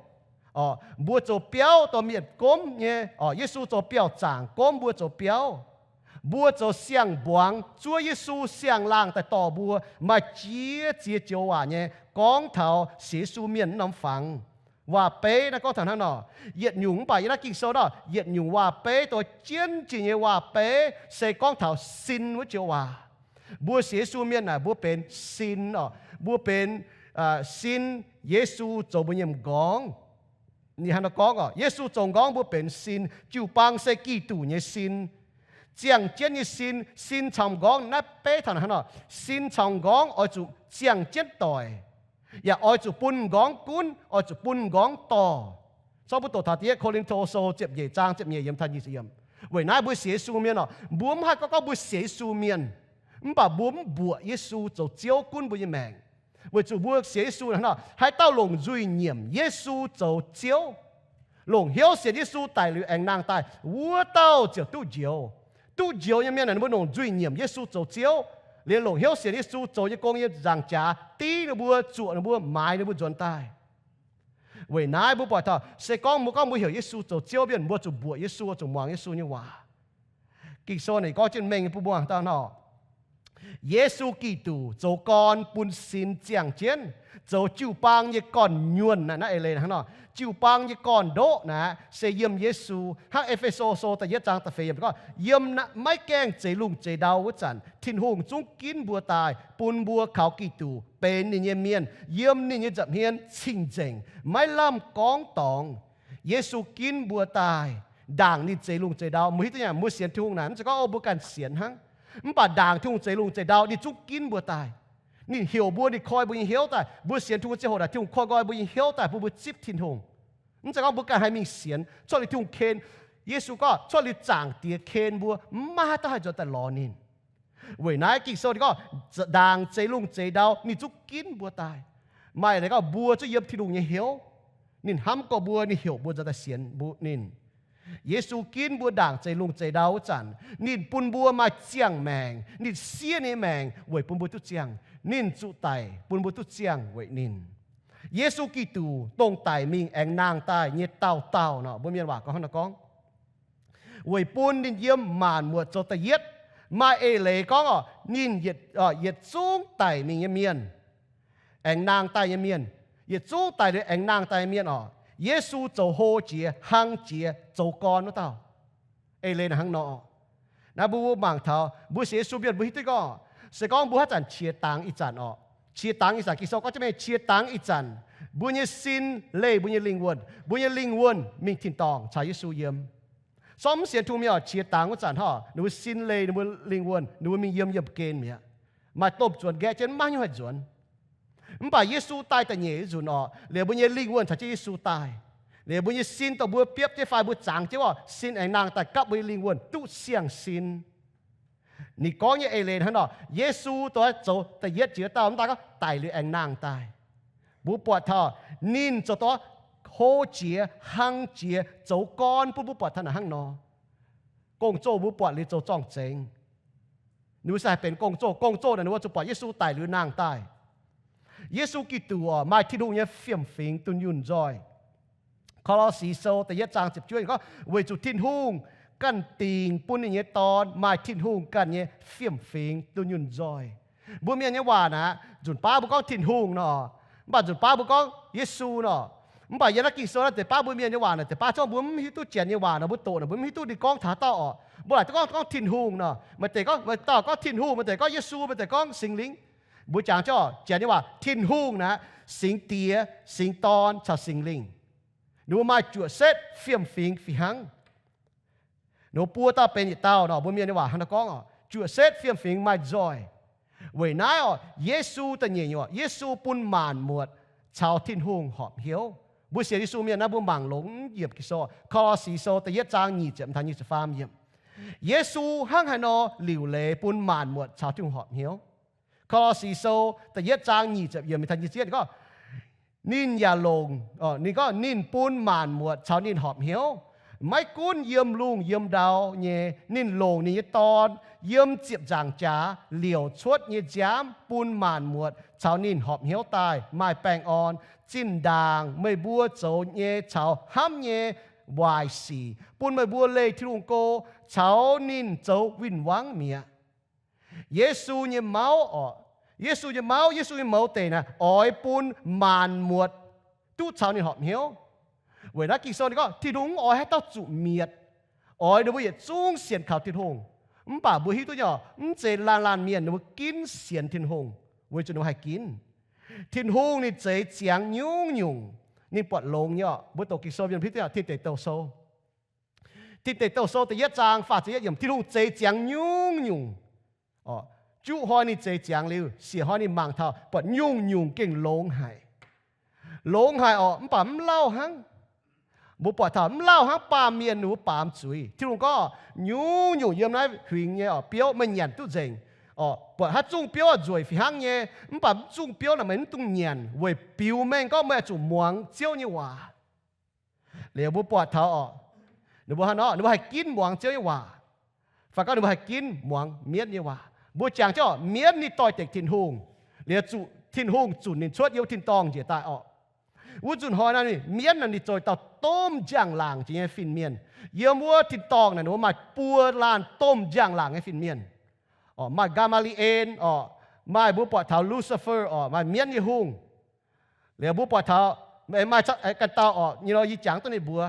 Orqc, mbuo zoux biauv dorh mienh gomv nyei. Orqc, Yesu zoux biauv-zaangc gomv mbuo zoux biauv. Mbuo zoux siang-mbuangz, zuov Yesu siang-laangh daaih dorh mbuo. Maaih jiex ziex joux waac nyei gorngv taux sienx Yesu mienh wuov norm fangx. Waac-beiv naaiv gorngv taux hnangv nor, yietc nyungc mv baac yiem naaiv Ging-Sou nor, yietc nyungc waac-beiv, dongh jienv jiex nyei waac-beiv se gorngv taux sin wuov joux waac. Mbuo sienx Yesu mienh naaic, mbuo benx sin oc. Mbuo benx sin, Yesu zoux mbuo nyei m'nqorngv. Ninh hnangv nor gorngv oc, Yesu zoux m'nqorngv, mbuo benx sin. Jiu-baang se Giduc nyei sin. Ziangh jienv nyei sin, sin caux m'nqorngv naaiv beiv taux hnangv nor, sin caux m'nqorngv oix zuqc ziangh jienv doic, yaac oix zuqc bun m'nqorngv gunv, oix zuqc bun m'nqorngv dorh. Zorqv mbuo doqc taux da'yietv Ko^lin^to Sou ziepc nyeic zaang ziepc nyeic yiem taux nyic ziepc yiem. Weic naaiv mbuo sienx Yesu mienh oc, mbuo mv haih gorngv gorngv mbuo sienx Yesu mienh, mv baac mbuo mv mbuoqc Yesu zoux Ziouv gunv mbuo nyei maengc. Weic zuqc mbuo sienx Yesu hnangv nor, haaix dauh longc nzuih nyiemc Yesu zoux Ziouv, longc hnyouv sienx Yesu daic liuz aengx nangh daaih, wuov dauh ziouc duqv njoux. Duqv njoux nyei mienh naaic, ninh mbuo longc nzuih nyiemc Yesu zoux Ziouv, liuz longc hnyouv sienx Yesu zoux nyei gong nyei nzaangc jaax dingv ninh mbuo, zuoqc ninh mbuo, maaiz ninh mbuo nzuonx daaih. Weic naaiv mbuo buatc taux, se gorngv mbuo gorngv mbuo heuc Yesu zoux Ziouv mienh, mbuo zuqc mbuoqc Yesu, zuqc muangx Yesu nyei waac. Ging-Sou naaic gorngv jienv mengh bun mbuo taux nor, Yesu Giduc zoux gorn bun sin ziangh jienv, zoux jiu-baang nyei gorn-nyuonh naaic. Naaiv eix leiz hnangv nor, jiu-baang nyei gorn-ndoqv naaic se yiem Yesu. Hnangv E^fe^so Sou da'yietv zaang da'feix yiemc gorngv, yiem naaiv maiv gaengh zeix lungh zeix ndau wuov zanc, Tin-Hungh zungv ginv mbuo daaih, bun mbuo kaux Giduc benx ninh nyei mienh, yiem ninh nyei nza'hmien cing-nzengc, maiv lamh gorngv dorngx. Yesu ginv mbuo daaih, ndaangc ninh zeix lungh zeix ndau. Mbuo hiuv duqv nyei, mbuo sienx Tin-Hungh naaic, mv zeiz gorngv, o, mbuo ganh sienx hnangv. Mv baac ndaangc Tin-Hungh zeix lungh zeix ndau, ninh zungv ginv mbuo daaih. Ninh heuc mbuo, ninh koi mbuo nyei hnyouv daaih. Mbuo sienx Tin-Hungh ziangh hoc naaic, Tin-Hungh koi nqoi mbuo nyei hnyouv daaih bun mbuo zipv Tin-Hungh. Mv zeiz gorngv mbuo ganh haih mingh sienx, cuotv liuz Tin-Hungh ken. Yesu gorngv, cuotv liuz Zaangc Diex ken mbuo, mv maaih haaix dauh haih nzuonx daaih lorz ninh. Weic naaiv Ging-Sou ninh gorngv, ndaangc zeix lungh zeix ndau, ninh zungv ginv mbuo daaih. Maaih leiz gorngv mbuo zungv yiem Tin-Hungh nyei hnyouv, ninh hnamv gorx mbuo, ninh heuc mbuo nzuonx daaih sienx mbuo ninh. Yesu ginv mbuo ndaangc zeix lungh zeix ndau wuov zanc, ninh bun mbuo maaih ziangh maengc, ninh siev ninh nyei maengc weic bun mbuo duqv ziangh. Ninh zuqc daic bun mbuo duqv ziangh weic ninh. Yesu Giduc dongh daic mingh aengx nangh daaih nyei dauh dauh nor, mbuo mienh waac gorngv hnangv nor gorngv, weic bun ninh yiem maanc muotc zoux da'yietv. Maaih eix leiz gorngv oc, ninh yietc, yietc zungv daic mingh nyei mienh, aengx nangh daaih nyei mienh, yietc zungv daic liuz aengx nangh daaih nyei mienh oc, Yesu zoux hlo jiex, hlang jiex, zoux gorn wuov dauh. Eix leiz naaic hnangv nor. Naaiv mbuo mangc taux mbuo sienx Yesu mienh mbuo hiuv duqv gorngv, se gorngv mbuo haaix zanc qiex dangx ih zanc oc, qiex dangx ih zanc, Ging-Sou gorngv jienv mengh, qiex dangx ih zanc, mbuo nyei sin leih mbuo nyei lingh wuonh, mbuo nyei lingh wuonh mingh tin-dorngh caux Yesu yiem. Sortv mv sienx Tin-Hungh mienh oc, qiex dangx wuov zanc hnangv, ninh mbuo sin leih ninh mbuo lingh wuonh, ninh mbuo mingh yiem yiemh gen mi'aqv. Maaih domh zuonx nqaeqv jienv maiv hiuv haih nzuonx. Mv baac Yesu daaih da'nyeic nzunc oc, liuz mbuo nyei lingh wuonh caux jienv Yesu daaih. Liuz mbuo nyei sin dongh mbuo biopv jienv fai mbuo zangx jienv oc, sin aengx nangh daaih gapv mbuo nyei lingh wuonh duqv siang-sin. Ninh gorngv nyei eix leiz hnangv nor, Yesu dongh zoux da'yietv jiex dauh mv daaih gorngv daic liuz aengx nangh daaih. Mbuo buatc taux ninh zoux dongh hlo jiex, hlang jiex, zoux gorn bun mbuo buatc taux naaic hnangv nor. Gong-zoh mbuo buatc liuz zoux zorng-zengx. Ninh mbuo se haih benx gong-zoh. Gong-zoh naaic ninh mbuo zuqc buatc Yesu daic liuz nangh daaih. Yesu Giduc oc, maaih Tin-Hungh nyei fiem-fingx dunh yunh nzoih. Ko^lo^si Sou da'yietv zaang ziepc juov gorngv, weic zuqc Tin-Hungh ganh dingc bun ninh nyei Dorn maaih Tin-Hungh ganh nyei fiem-fingx dunh yunh nzoih. Mbuo mienh nyei waac naaic, nzunc baav mbuo gorngv Tin-Hungh nor, mv baac nzunc baav mbuo gorngv Yesu nor. Mv baac yiem naaiv Ging-Sou naaiv deix baav mbuo mienh nyei waac naaic, deix baav zorqv mbuo mv hiuv duqv Janx nyei waac nor, mbuo doqc naaic mbuo mv hiuv duqv ninh gorngv taux haaix dauh oc. Mbuo laaic duqv gorngv, gorngv Tin-Hungh nor, maaih deix gorngv, maaih dauh gorngv Tin-Hungh, maaih deix gorngv Yesu, maaih deix gorngv Singx Lingh. Mbuo jangx jienv Janx nyei waac, Tin-Hungh naaic, Singx Diex, Singx Dorn caux Singx Lingh. Ninh mbuo maaih juoqc setv fiem-fingx fih hnangv. Ninh mbuo buo dauh benx yietc dauh nor, mbuo mienh nyei waac hnangv naaiv gorngv oc, juoqc setv fiem-fingx maaih nzoih. Weic naaiv oc, Yesu da'nyeic nyungc, Yesu bun maanc muotc caux Tin-Hungh horpc hnyouv. Mbuo sienx Yesu mienh naaiv, mbuo mangc longx yiemc Ging-Sou, Ko^lo^si Sou da'yietv zaang nyic ziepc taux nyic ziepc faam yiemc. Yesu hnangv haaix nor liuc leiz bun maanc muotc caux Tin-Hungh horpc hnyouv? Ko^lo^si Sou da'yietv zaang nyic ziepc yiemc taux nyic ziepc yietv gorngv, ninh yaac longc, ninh gorngv ninh bun maanc muotc caux ninh horpc hnyouv. Maiv gunv yiem lungh yiem ndau nyei, ninh longc ninh nyei Dorn yiem ziepc nzaangc jaax liouc cuotv nyei nziaamv bun maanc muotc caux ninh horpc hnyouv daaih maaih baengh orn. Zinh ndaangc meih mbuo zoux nyei caux hnamv nyei waaic sic bun meih mbuo leih Tin-Hungh go caux ninh zoux win-wangv mi'aqv. Yesu nyei mauv oc, Yesu nyei mauv, Yesu nyei mouz deic naaic oix bun maanc muotc duqv caux ninh horpc hnyouv. Weic naaiv Ging-Sou ninh gorngv Tin-Hungh mv oix haaix dauh zuqc mietc, oix ninh mbuo yietc zungv sienx kaux Tin-Hungh. Mv baac mbuo hiuv duqv nyei, mv zeiz laanh laanh mienh ninh mbuo ginv sienx Tin-Hungh, weic zuqc ninh mbuo haih ginv. Tin-Hungh ninh zeix ziangx nyungc-nyungc ninh buatc longx nyei orqc. Mbuo doqc Ging-Sou mienh hiuv duqv nyei, Tin Deic Douh Sou. Tin Deic Douh Sou da'yietv zaang faah ziepc yietv yiemc, Tin-Hungh zeix ziangx nyungc-nyungc. Juqv hnoi ninh zeix ziangx liuz, siec hnoi ninh mangc taux buatc nyungc-nyungc gengh longx haic. Longx haic orqc, mv baac mv lauh hnangv. Mbuo buatc taux mv lauh hnangv baamh mienh ninh mbuo baamz zuiz. Tin-Hungh gorngv, nyungc-nyungc yiem naaiv huingx nyei orqc biouv meih nyanc duqv nzengc. Orqc, buatc haaix zungh biouv nzueic fih hnangv nyei, mv baac mv zungh biouv naaic meih mv dungx nyanc weic biux mengh gorngv meih oix zuqc muangx Ziouv nyei waac. Liuz mbuo buatc taux orqc, ninh mbuo hnangv nor, ninh mbuo haih ginv muangx Ziouv nyei waac, fai gorngv ninh mbuo haih ginv muangx mienv nyei waac. Mbuo jangx jienv orqc, mienv ninh doix-dekc Tin-Hungh, liuz zuqc Tin-Hungh zunc ninh cuotv yiem wuov tin-dorngh njiec daaih orqc. Wuov nzunc hnoi naaiv mienv naaic ninh zoux dauh domh njang-laangc jiex nyei fin-mienh. Yiem wuov tin-dorngh naaic ninh mbuo maaih buo laanh domh njang-laangc nyei fin-mienh. Orqc, maaih Gaa^maa^li^en orqc, maaih mbuo buatc taux Lucifer orqc, maaih mienv nyei hungh. Liuz mbuo buatc taux maaih ganh dauh orqc, nyei nor yie jangx duqv ninh mbuo.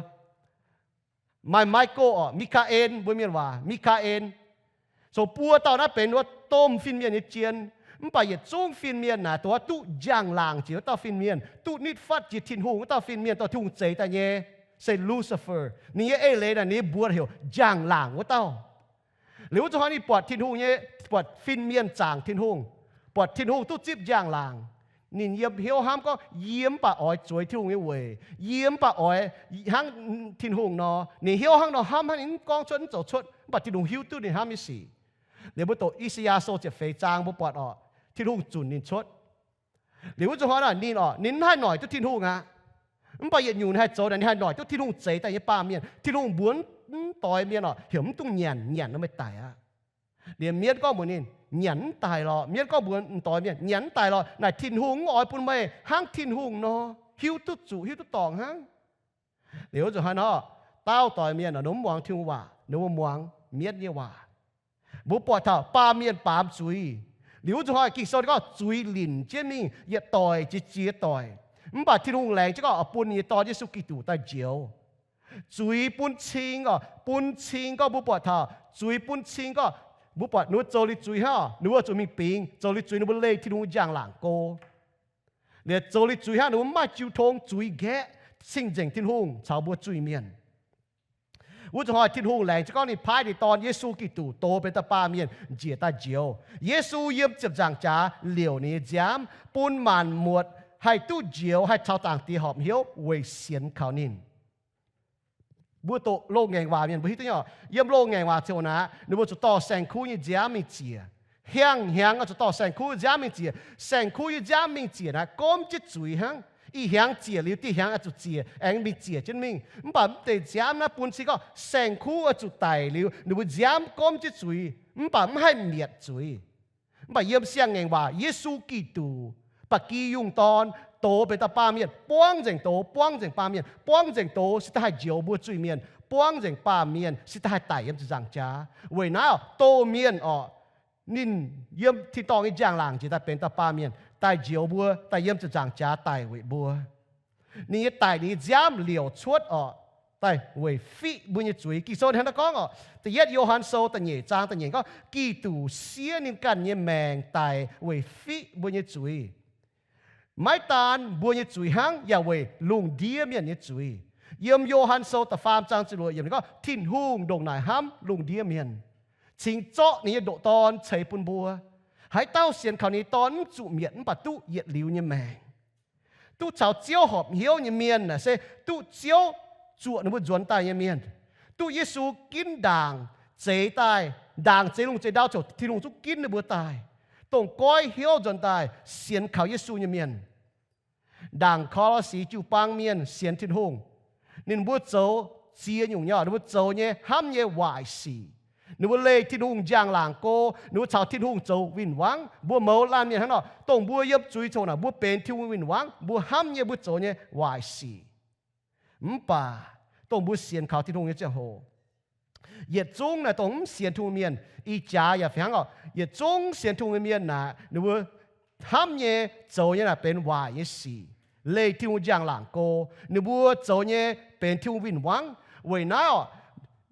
Maaih Michael orqc, Mikaa^en, mbuo mienh waac Mikaa^en. Zoux buo dauh naaiv benx wuov domh fin-mienh nyei jien. Mv baac yietc zungv fin-mienh naaic dongh duqv njang-laangc jiex wuov dauh fin-mienh, duqv nitv fatv jiex Tin-Hungh wuov dauh fin-mienh, dorh Tin-Hungh zeix daaih nyei, se Lucifer. Ninh nyei eix leiz naaic ninh nyei mbuox heuc njang-laangc wuov dauh. Liuz wuov zuqc hnoi ninh buatc Tin-Hungh nyei, buatc fin-mienh zaangc Tin-Hungh, buatc Tin-Hungh duqv zipv njang-laangc. Ninh yiem hnyouv hnamv gorngv, yie mv baac oix zueiz Tin-Hungh nyei weic, yie mv baac oix hnangv Tin-Hungh nor. Ninh hnyouv hnangv nor hnamv hnangv, ninh mv gorngv cuotv mv zoux cuotv, mv baac Tin-Hungh hiuv duqv ninh hnamv nyei sic. Liuz mbuo doqc I^saa^yaa Sou ziepc feix zaang mbuo buatc orqc, Tin-Hungh zunc ninh cuotv. Liuz wuov zuqc hnoi naaic ninh orqc, ninh mv haih noic duqv Tin-Hungh aqv. Mv baac yietc nyungc ninh haih zoux naaic, ninh haih noic duqv Tin-Hungh zeix daaih nyei baamh mienh. Tin-Hungh mbuox mv doix mienh orqc, heuc mv dungx nyanc, nyanc nor meih daic aqv. Liuz mienv gorngv mbuox ninh, nyanc mv daic lorqc. Mienv gorngv mbuox mv doix mienh, nyanc mv daic lorqc. Naaic Tin-Hungh mv oix bun meih hnangv Tin-Hungh nor, hiuv duqv zuqc, hiuv duqv dorngc hnangv. Liuz wuov zuqc hnoi nor, dauh doix mienh orqc, ninh mv muangx Tin-Hungh waac, ninh mbuo muangx mienv nyei waac. Mbuo buatc taux baamh mienh baamz zuiz. Liuz wuov zuqc hnoi Ging-Sou gorngv zuiz linc jienv mingh yietc doic jiex jiex doic. Mv baac Tin-Hungh laengz jienv gorngv oix bun ninh nyei Dorn Yesu Giduc daaih njoux. Zuiz bun cing orqc, bun cing gorngv mbuo buatc taux zuiz bun cing gorngv mbuo buatc ninh mbuo zoux liuz zuiz hnangv orqc, ninh mbuo zuqc mingh bingx. Zoux liuz zuiz ninh mbuo leih Tin-Hungh njang-laangc go. Liuz zoux liuz zuiz hnangv ninh mbuo mv maaih jiu tong, zuiz nqaeqv cing-nzengc Tin-Hungh caux mbuo zuiz-mienh. Wuov zuqc hnoi Tin-Hungh laengz jienv gorngv ninh paaiv ninh Dorn Yesu Giduc dox benx dauh baamh mienh njiec daaih njoux. Yesu yiem ziepc nzaangc jaax liouc ninh nyei nziaamv, bun maanc muotc haih duqv njoux, haih caux Zaangc Diex horpc hnyouv weic sienx kaux ninh. Mbuo doqc loz-ngaengc waac mienh mbuo hiuv duqv nyei orqc, yiem loz-ngaengc waac ziouc naaic, ninh mbuo zuqc dorh saeng-kuv nyei nziaamv mingh ziec. Hiaangx hnyangx oix zuqc dorh saeng-kuv nziaamv mingh ziec. Saeng-kuv nyei nziaamv mingh ziec naaic gomv jienv zuiz hnangv. Ih hnyangx ziec liuz, dieh hnyangx oix zuqc ziec, aengx mingh ziec jienv mingh. Mv baac mv deix nziaamv naaiv bun cing gorngv saeng-kuv oix zuqc daic liuz, ninh mbuo nziaamv gomv jienv zuiz, mv baac mv haih mietc zuiz. Mv baac yiem Siang-Ngaengc Waac, Yesu Giduc, ba'gi yungh dorn, dox benx dauh baamh mienh, buangv nzengc doz, buangv nzengc baamh mienh, buangv nzengc doz se daaih haih njoux mbuo zuiz-mienh, buangv nzengc baamh mienh se daaih haih daic yiem ziepc nzaangc jaax. Weic naaiv orqc, doh mienh orqc, ninh yiem tin-dorngh nyei njang-laangc njiec daaih benx dauh baamh mienh daaih njoux mbuo, daaih yiem ziepc nzaangc jaax daic weic mbuo. Ninh nyei daic, ninh nyei nziaamv liouc cuotv orqc, daaih weic fiqv mbuo nyei zuiz. Ging-Sou hnangv naaiv gorngv orqc, da'yietv Yo^han Sou da'nyeic zaang da'nyeic gorngv, Giduc siev ninh ganh nyei maengc daic weic fiqv mbuo nyei zuiz. Maiv daan mbuo nyei zuiz hnangv, yaac weic lungh ndiev mienh nyei zuiz. Yiem Yo^han Sou da'faam zaang ziepc luoqc yiemc ninh gorngv, Tin-Hungh ndongc naaic hnamv lungh ndiev mienh, cingx zorqv ninh nyei ndoqc Dorn ceix bun mbuo. Haaix dauh sienx kaux ninh nyei Dorn mv zuqc mietc mv baac duqv yietc liuz nyei maengc. Duqv caux Ziouv horpc hnyouv nyei mienh naaic se duqv Ziouv zuoqc ninh mbuo nzuonx daaih nyei mienh. Duqv Yesu ginv ndaangc zeix daaih, ndaangc zeix lungh zeix ndau ziouc Tin-Hungh zungv ginv ninh mbuo daaih, dongh goiv hnyouv nzuonx daaih sienx kaux Yesu nyei mienh. Ndaangc Ko^lo^si jiu-baang mienh sienx Tin-Hungh, ninh mbuo zoux ziex nyungc nyei, ninh mbuo zoux nyei hnamv nyei waaic sic. Ninh mbuo leih Tin-Hungh njang-laangc go, ninh mbuo caux Tin-Hungh zoux win-wangv. Mbuo mouz laanh mienh hnangv nor, dongh mbuo yiem zuiz coc naaic, mbuo benx Tin-Hungh win-wangv, mbuo hnamv nyei, mbuo zoux nyei waaic sic. Mv baac dongh mbuo sienx kaux Tin-Hungh nyei ziangh hoc, yietc zungv naaic dongh mv sienx Tin-Hungh mienh, ih jaax yaac fih hnangv orqc, yietc zungv sienx Tin-Hungh nyei mienh naaic, ninh mbuo hnamv nyei, zoux nyei naaic benx waaic nyei sic. leih Tin-Hungh njang-laangc go. Ninh mbuo zoux nyei benx Tin-Hungh win-wangv. Weic naaiv orqc,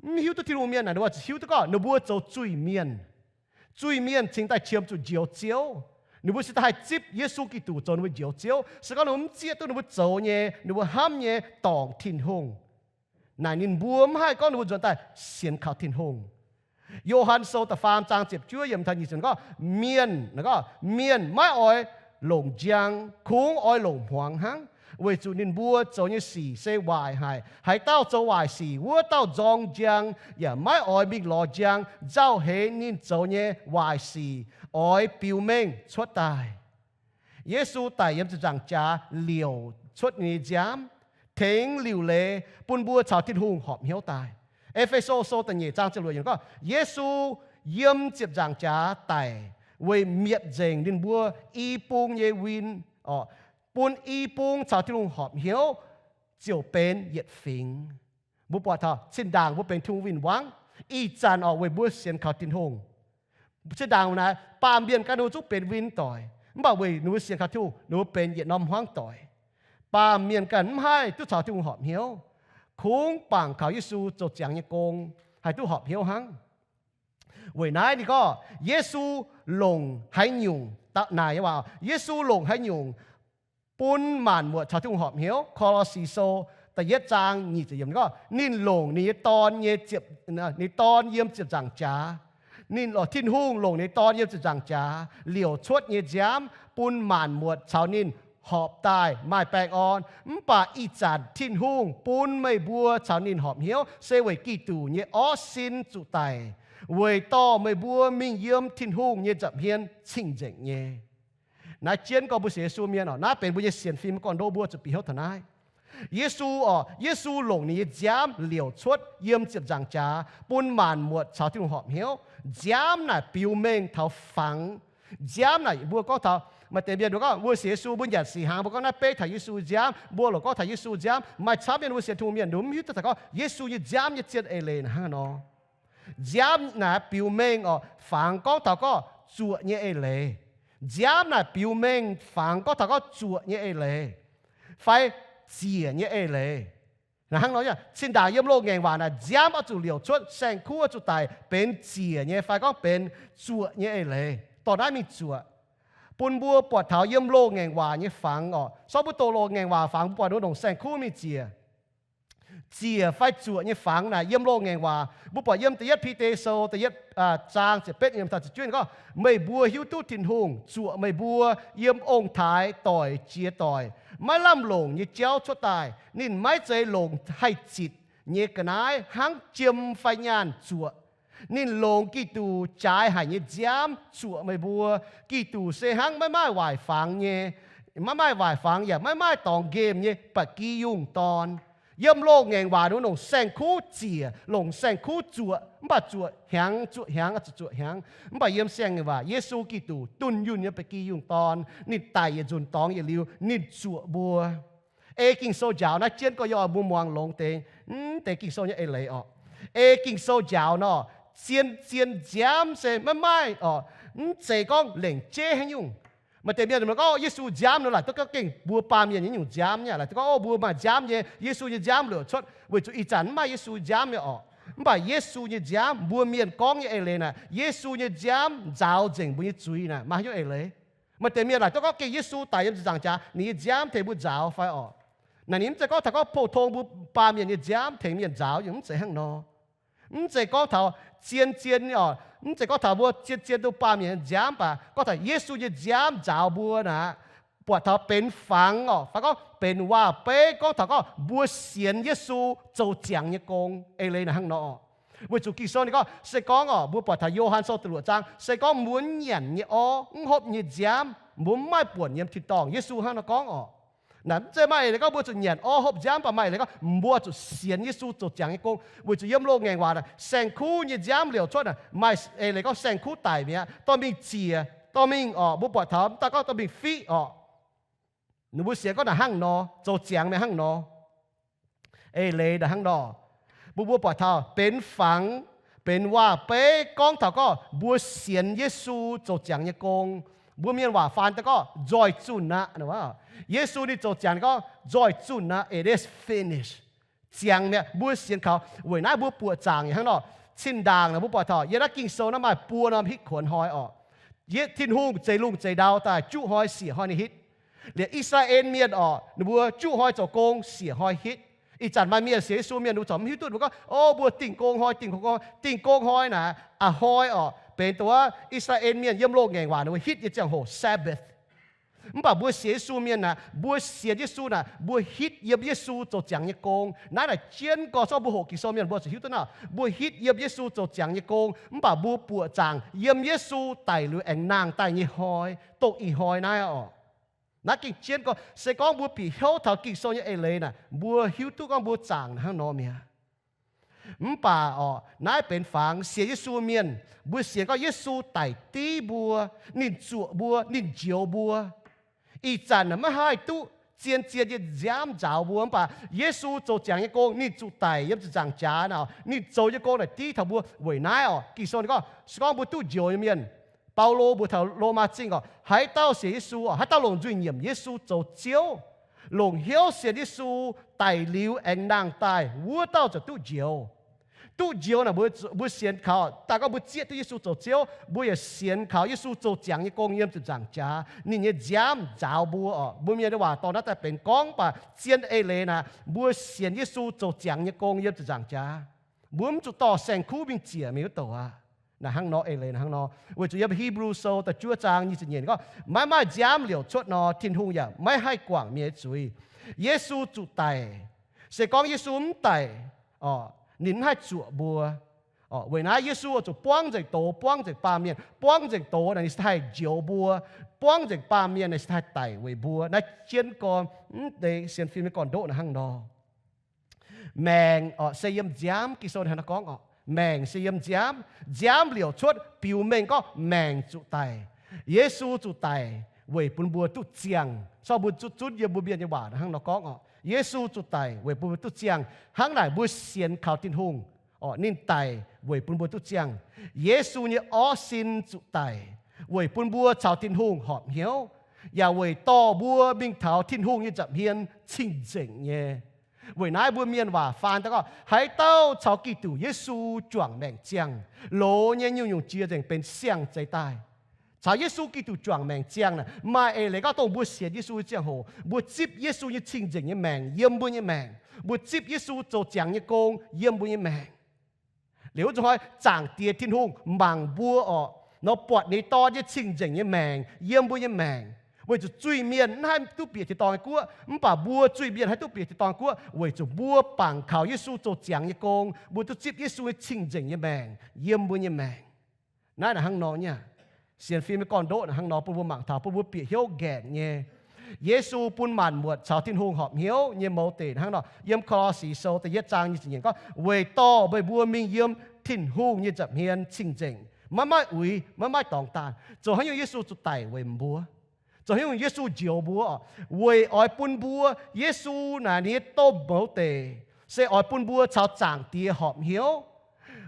mv hiuv duqv Tin-Hungh mienh naaic, ninh mbuo ziouc hiuv duqv gorngv ninh mbuo zoux zuiz-mienh. Zuiz-mienh cingx daaih qiemx zuqc Njoux Ziouv. Ninh mbuo cingx daaih haih zipv Yesu Giduc zoux ninh mbuo Njoux Ziouv. Se gorngv ninh mbuo mv zieqv duqv ninh mbuo zoux nyei, ninh mbuo hnamv nyei dorngc Tin-Hungh, naaic ninh mbuo mv haih gorngv ninh mbuo nzuonx daaih sienx kaux Tin-Hungh. Yo^han Sou da'faam zaang ziepc juov yiemc taux nyic ziepc gorngv, mienh, gorngv, mienh maiv oix longc njang, kungx oix longc hmuangx hnangv, weic zuqc ninh mbuo zoux nyei sic se waaic haic. Haaix dauh zoux waaic sic, wuov dauh nzorng njang yaac maiv oix mingh lorz njang nzauh heix ninh zoux nyei waaic sic oix biux mengh cuotv daaih. Yesu daic yiem ziepc nzaangc jaax liouc cuotv ninh nyei nziaamv, tengx liuc leiz bun mbuo caux Tin-Hungh horpc hnyouv daaih. E^fe^so Sou da'nyeic zaang ziepc luoqc yiemc gorngv, Yesu yiem ziepc nzaangc jaax daic weic mietc nzengc ninh mbuo i bung nyei win, orqc, bun i bung caux Tin-Hungh horpc hnyouv ziouc benx yietc fingx. Mbuo buatc taux zinh ndaangc mbuo benx Tin-Hungh win-wangv, ih zanc orqc weic mbuo sienx kaux Tin-Hungh. Zinh ndaangc naaic baamh mienh ganh ninh mbuo zungv benx win doic, mv baac weic ninh mbuo sienx kaux Tin-Hungh, ninh mbuo benx yietc norm hmuangv doic. Baamh mienh ganh mv haih duqv caux Tin-Hungh horpc hnyouv, kungx bangc kaux Yesu zoux ziangx nyei gong haih duqv horpc hnyouv hnangv. Weic naaiv ninh gorngv Yesu longc haaix nyungc, naaic nyei waac, Yesu longc haaix nyungc bun maanc muotc caux Tin-Hungh horpc hnyouv. Ko^lo^si Sou da'yietv zaang nyic ziepc yiemc gorngv, ninh longc ninh nyei Dorn nyei ziepc, ninh Dorn yiem ziepc nzaangc jaax. Ninh, Tin-Hungh longc ninh Dorn yiem ziepc nzaangc jaax liouc cuotv nyei nziaamv bun maanc muotc caux ninh horpc daaih maaih baengh orn. Mv baac ih zanc Tin-Hungh bun meih mbuo caux ninh horpc hnyouv se weic Giduc nyei orv sin zuqc daic, weic dorh meih mbuo mingh yiem Tin-Hungh nyei nza'hmien cing-nzengc nyei. Naaiv jienv gorngv mbuo sienx Yesu mienh orqc, naaiv benx mbuo nyei sienx fim. Gorngv ndo mbuo zuqc bieqc hnyouv taux naaiv. Yesu orqc, Yesu longc ninh nyei nziaamv liouc cuotv yiem ziepc nzaangc jaax bun maanc muotc caux Tin-Hungh horpc hnyouv. Nziaamv naaic biux mengh taux fangx. Nziaamv naaic mbuo gorngv taux, maaih deix mienh mbuo gorngv mbuo sienx Yesu, mbuo nyanc sic hnaangx, mbuo gorngv naaiv beiv taux Yesu nziaamv, mbuo lorqc gorngv taux Yesu nziaamv. Maaih camv mienh mbuo sienx Tin-Hungh mienh mv hiuv duqv taux gorngv Yesu nyei nziaamv nyei zien eix leiz naaic hnangv nor. Nziaamv naaic biux mengh orqc, fangx gorngv taux gorngv zuoqc nyei eix leiz. Nziaamv naaic biux mengh fangx gorngv taux gorngv zuoqc nyei eix leiz fai ziec nyei eix leiz. Naaic hnangv nor, zinh ndaangc yiem loz-ngaengc waac naaic nziaamv oix zuqc liouc cuotv, saeng-kuv oix zuqc daic benx ziec nyei fai gorngv benx zuoqc nyei eix leiz, dorh naaiv mingh zuoqc. Bun mbuo buatc taux yiem loz-ngaengc waac nyei fangx orqc, sortv mbuo doqc loz-ngaengc waac fangx, mbuo buatc nduov nongc saeng-kuv mingh ziec. Ziec fai zuoqc nyei fangx naaic yiem loz-ngaengc waac, mbuo buatc yiem da'yietv Bide Sou da'yietv zaang ziepc betv yiemc taux ziepc juov gorngv, meih mbuo hiuv duqv Tin-Hungh zuoqc meih mbuo yiem ong-taaix doic jiex doic, maiv lamh longc nyei jauv cuotv daaih. Ninh maiv zeiz longc haih zitc nyei ga'naaiv hnangv jiem fai nyaanh zuoqc. Ninh longc Giduc jaaix haic nyei nziaamv zuoqc meih mbuo. Giduc se hnangv maiv maaih waaic fangx nyei, maiv maaih waaic fangx yaac maiv maaih dorngx nqemh nyei ba'gi yungh dorn. Yiem loz-ngaengc waac nduov nongc saeng-kuv ziec, longc saeng-kuv zuoqc, mv baac zuoqc hnyangx, zuoqc hnyangx, zuqc zuoqc hnyangx. Mv baac yiem siang-ngaengc waac Yesu Giduc dunh yunh nyei ba'gi yungh dorn, ninh daic yietc nzunc dorngx yietc liuz, ninh zuoqc mbuo. Ei Ging-Sou njaaux naaiv jienv gorx-youz mbuo muangx longx deix, mv deix Ging-Sou nyei eix leiz orqc. Ei Ging-Sou njaaux nor, zien-zien nziaamv se maiv maaih orqc, mv zeiz gorngv lengc jeiv haaix nyungc. Maaih deix mienh gorngv Yesu nziaamv nor, laaic duqv gorngv gengh mbuo baamh mienh nyei nyungc nziaamv nyei, laaic duqv gorngv, o, mbuo maaih nziaamv nyei, Yesu nyei nziaamv liouc cuotv, weic zuqc ih zanc mv maaih Yesu nziaamv nyei orqc. Mv baac Yesu nyei nziaamv, mbuo mienh gorngv nyei eix leiz naaic, Yesu nyei nziaamv nzaaux nzengc mbuo nyei zuiz naaic, maaih haaix nyungc eix leiz? Maaih deix mienh laaic duqv gorngv gengh Yesu daic yiem ziepc nzaangc jaax, ninh nyei nziaamv tengx mbuo nzaaux fai orqc. Naaic ninh mv zeiz gorngv taux gorngv pou-tong mbuo baamh mienh nyei nziaamv tengx mienh nzaaux, mv zeiz hnangv nor. Mv zeiz gorngv taux zien-zien orqc, mv zeiz gorngv taux mbuo zien-zien duqv baamh mienh nyei nziaamv, mv baac gorngv taux Yesu nyei nziaamv nzaaux mbuo naaic, buatc taux benx fangx orqc, fai gorngv benx waac-beiv gorngv taux gorngv mbuo sienx Yesu zoux ziangx nyei gong. Eix leiz naaic hnangv nor. Weic zuqc Ging-Sou ninh gorngv, se gorngv orqc, mbuo buatc taux Yo^han Sou da'luoqc zaang, se gorngv mbuo nyanc nyei orv, mv hopv nyei nziaamv, mbuo mv maaih buonc yiem tin-dorngh. Yesu hnangv nor gorngv orqc. Naaic mv zeiz maaih eix leiz gorngv mbuo zuqc nyanc orv hopv nziaamv, mv baac maaih eix leiz gorngv mbuo zuqc sienx Yesu zoux ziangx nyei gong. Weic zuqc yiem loz-ngaengc waac naaic, saeng-kuv nyei nziaamv liouc cuotv naaic, maaih eix leiz gorngv saeng-kuv daic mi'aqv, dorh mingh ziec, dorh mingh orqc, mbuo buatc taux mv daaih gorngv dorh mingh fiqv orqc. Ninh mbuo sienx gorngv naaic hnangv nor, zoux ziangx mi'aqv hnangv nor. Eix leiz naaic hnangv nor, mbuo mbuo buatc taux benx fangx, benx waac-beiv gorngv taux gorngv mbuo sienx Yesu zoux ziangx nyei gong. Mbuo mienh waac faan daaih gorngv nzoih zunh aqv. Yesu ninh zoux ziangx ninh gorngv nzoih zunh aqv, it is finished. Ziangx mi'aqv. Mbuo sienx kaux weic naaiv mbuo buoqc zaangc yaac hnangv nor. Cin-ndaangc naaic mbuo buatc taux yiem naaiv Ging-Sou naaiv maaih buo norm hitv kuonx hnoi orqc. Tin-Hungh zeix lungh zeix ndau daaih juqv hnoi siec hnoi ninh hitv. Liuz I^saa^laa^en Mienh orqc, ninh mbuo juqv hnoi zoux gong siec hnoi hitv. Ih zanc maaih mienh sienx Yesu mienh ninh mbuo corc mv hiuv duqv, ninh mbuo gorngv, O, mbuo dingh gong hnoi, dingh gong hnoi, dingh gong hnoi naaic a'hnoi orqc benx dongh wuov I^saa^laa^en Mienh yiem loz-ngaengc waac ninh mbuo hitv nyei ziangh hoc, Sabbath. Mv baac mbuo sienx Yesu mienh naaic, mbuo sienx Yesu naaic, mbuo hitv yiem Yesu zoux ziangx nyei gong. Naaiv naaic jienv gorx zorqv mbuo hoqc Ging-Sou mienh mbuo zuqc hiuv duqv naaic, mbuo hitv yiem Yesu zoux ziangx nyei gong, mv baac mbuo buoqc zaangc yiem Yesu daic liuz aengx nangh daaih nyei hnoi, dongh ih hnoi naaiv orqc. Naaiv gengh jienv gorx, se gorngv mbuo bieqc hnyouv taux Ging-Sou nyei eix leiz naaic, mbuo hiuv duqv gorngv mbuo zaangc hnangv nor mi'aqv. Mv baac orqc, naaiv benx fangx sienx Yesu mienh, mbuo sienx gorngv Yesu daic div mbuo, ninh zuoqc mbuo, ninh njoux mbuo. Ih zanc naaic maiv haih duqv zien-zien nyei nziaamv nzaaux mbuo, mv baac Yesu zoux ziangx nyei gong, ninh zuqc daic yiem ziepc nzaangc jaax naaic, ninh zoux nyei gong naaic div taux mbuo. Weic naaiv orqc, Ging-Sou ninh gorngv, se gorngv mbuo duqv njoux nyei mienh, Baulo mbuox taux Lomaa Zingh orqc, haaix dauh sienx Yesu, haaix dauh longc nzuih nyiemc Yesu zoux Ziouv, longc hnyouv sienx Yesu daic liuz aengx nangh daaih, wuov dauh ziouc duqv njoux. Duqv njoux naaic mbuo, mbuo sienx kaux daaih gorngv mbuo zieqv duqv Yesu zoux Ziouv, mbuo yaac sienx kaux Yesu zoux ziangx nyei gong yiem ziepc nzaangc jaax, ninh nyei nziaamv nzaaux mbuo orqc. Mbuo mienh nyei waac dorh naaiv daaih benx gorngv, mv baac zien eix leiz naaic, mbuo sienx Yesu zoux ziangx nyei gong yiem ziepc nzaangc jaax. Mbuo mv zuqc dorh saeng-kuv mingh ziec mingh wuov douc aqv. Naaic hnangv nor, eix leiz naaic hnangv nor. Weic zuqc yiem Hipv^lu Sou da'juov zaang nyic ziepc nyeic gorngv, maiv maaih nziaamv liouc cuotv nor, Tin-Hungh yaac maiv haih guangc mienh nyei zuiz. Yesu zuqc daic. Se gorngv Yesu mv daic, ninh mv haih zuoqc mbuo. Weic naaiv Yesu zuqc buangv nzengc doz, buangv nzengc baamh mienh, buangv nzengc doz naaic ninh cingx haih njoux mbuo, buangv nzengc baamh mienh naaic cingx haih daic weic mbuo. Naaiv jienv gorn mv deix sienx fim nyei gorn-ndoqv naaic hnangv nor. Maengc orqc se yiem nziaamv, Ging-Sou hnangv nor gorngv orqc, maengc se yiem nziaamv. Nziaamv liouc cuotv biux mengh gorngv maengc zuqc daic. Yesu zuqc daic weic bun mbuo duqv ziangh. Corc mbuo zunv, zunv yiem mbuo mienh nyei waac hnangv nor gorngv orqc, Yesu zuqc daic weic bun mbuo duqv ziangh. Hnangv naaic mbuo sienx kaux Tin-Hungh orqc, ninh daic weic bun mbuo duqv ziangh. Yesu nyei orv sin zuqc daic weic bun mbuo caux Tin-Hungh horpc hnyouv, yaac weic dorh mbuo mingh taux Tin-Hungh nyei nza'hmien cing-nzengc nyei. Weic naaiv mbuo mienh waac faan daaih gorngv, haaix dauh caux Giduc Yesu juangc maengc ziangh, loz nyei nyungc-nyungc jiex nzengc benx siang-zeix daaih. Caux Yesu Giduc juangc maengc ziangh naaic, maaih eix leiz gorngv dongh mbuo sienx Yesu nyei ziangh hoc, mbuo zipv Yesu nyei cing-nzengc nyei maengc yiem mbuo nyei maengc, mbuo zipv Yesu zoux ziangx nyei gong yiem mbuo nyei maengc. Liuz wuov zuqc hnoi Zaangc Diex Tin-Hungh mangc mbuo orqc, nor buatc ninh Dorn nyei cing-nzengc nyei maengc yiem mbuo nyei maengc. Weic zuqc zuiz-mienh mv haih duqv bieqc tin-dorngh nyei guoqv, mv baac mbuo zuiz-mienh haih duqv bieqc tin-dorngh nyei guoqv weic zuqc mbuo bangc kaux Yesu zoux ziangx nyei gong, mbuo duqv zipv Yesu nyei cing-nzengc nyei maengc yiem mbuo nyei maengc. Naaiv naaic hnangv nor nyei aqv. Sienx fim nyei gorn-ndoqv naaic hnangv nor bun mbuo mangc taux, bun mbuo bieqc hnyouv nqaengc nyei. Yesu bun maanc muotc caux Tin-Hungh horpc hnyouv nyei mouz deic hnangv nor. Yiem Ko^lo^si Sou da'yietv zaang nyic ziepc nyeic gorngv, weic dorh meih mbuo mingh yiem Tin-Hungh nyei nza'hmien cing-nzengc, maiv maaih uix, maiv maaih dorngx daanh. Zoux haaix nyungc Yesu zuqc daic weic mbuo? Zoux haaix nyungc Yesu njoux mbuo? Weic oix bun mbuo, Yesu naaic ninh nyei domh mouz deic se oix bun mbuo caux Zaangc Diex horpc hnyouv.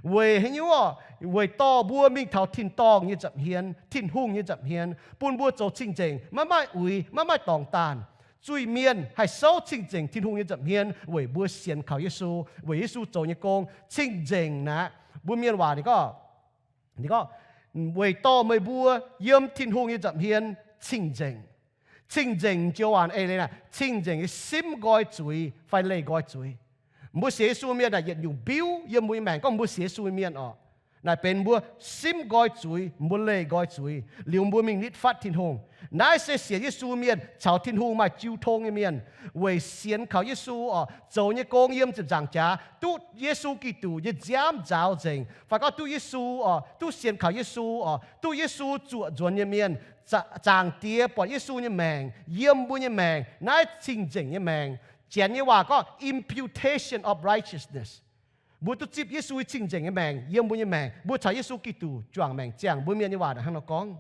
Weic haaix nyungc? Weic dorh mbuo mingh taux tin-dorngh nyei nza'hmien, Tin-Hungh nyei nza'hmien, bun mbuo zoux cing-nzengc, maiv maaih uix, maiv maaih dorngx daanh. Zuiz-mienh haih souv cing-nzengc Tin-Hungh nyei nza'hmien weic mbuo sienx kaux Yesu, weic Yesu zoux nyei gong. Cing-nzengc naaic, mbuo mienh waac ninh gorngv, ninh gorngv, weic dorh meih mbuo yiem Tin-Hungh nyei nza'hmien cing-nzengc. Cing-nzengc joux waac eix leiz naaic, cing-nzengc nyei simv nqoi zuiz fai leih nqoi zuiz. Mbuo sienx Yesu mienh naaic yietc nyungc mbiuv yiem mbuo nyei maengc gorngv mbuo sienx Yesu mienh orqc, naaic benx mbuo simv nqoi zuiz, mbuo leih nqoi zuiz liuz mbuo mingh nitv fatv Tin-Hungh. Naaiv se sienx Yesu mienh caux Tin-Hungh maaih jiu tong nyei mienh, weic sienx kaux Yesu orqc, zoux nyei gong yiem ziepc nzaangc jaax, duqv Yesu Giduc nyei nziaamv nzaaux nzengc, fai gorngv duqv Yesu orqc, duqv sienx kaux Yesu orqc, duqv Yesu zuoqc nzuonx nyei mienh, Zaangc Diex buatc Yesu nyei maengc yiem mbuo nyei maengc, naaiv cing-nzengc nyei maengc. Janx nyei waac gorngv imputation of righteousness. Mbuo duqv zipv Yesu nyei cing-nzengc nyei maengc yiem mbuo nyei maengc, mbuo caux Yesu Giduc juangc maengc ziangh. Mbuo mienh nyei waac hnangv nor gorngv,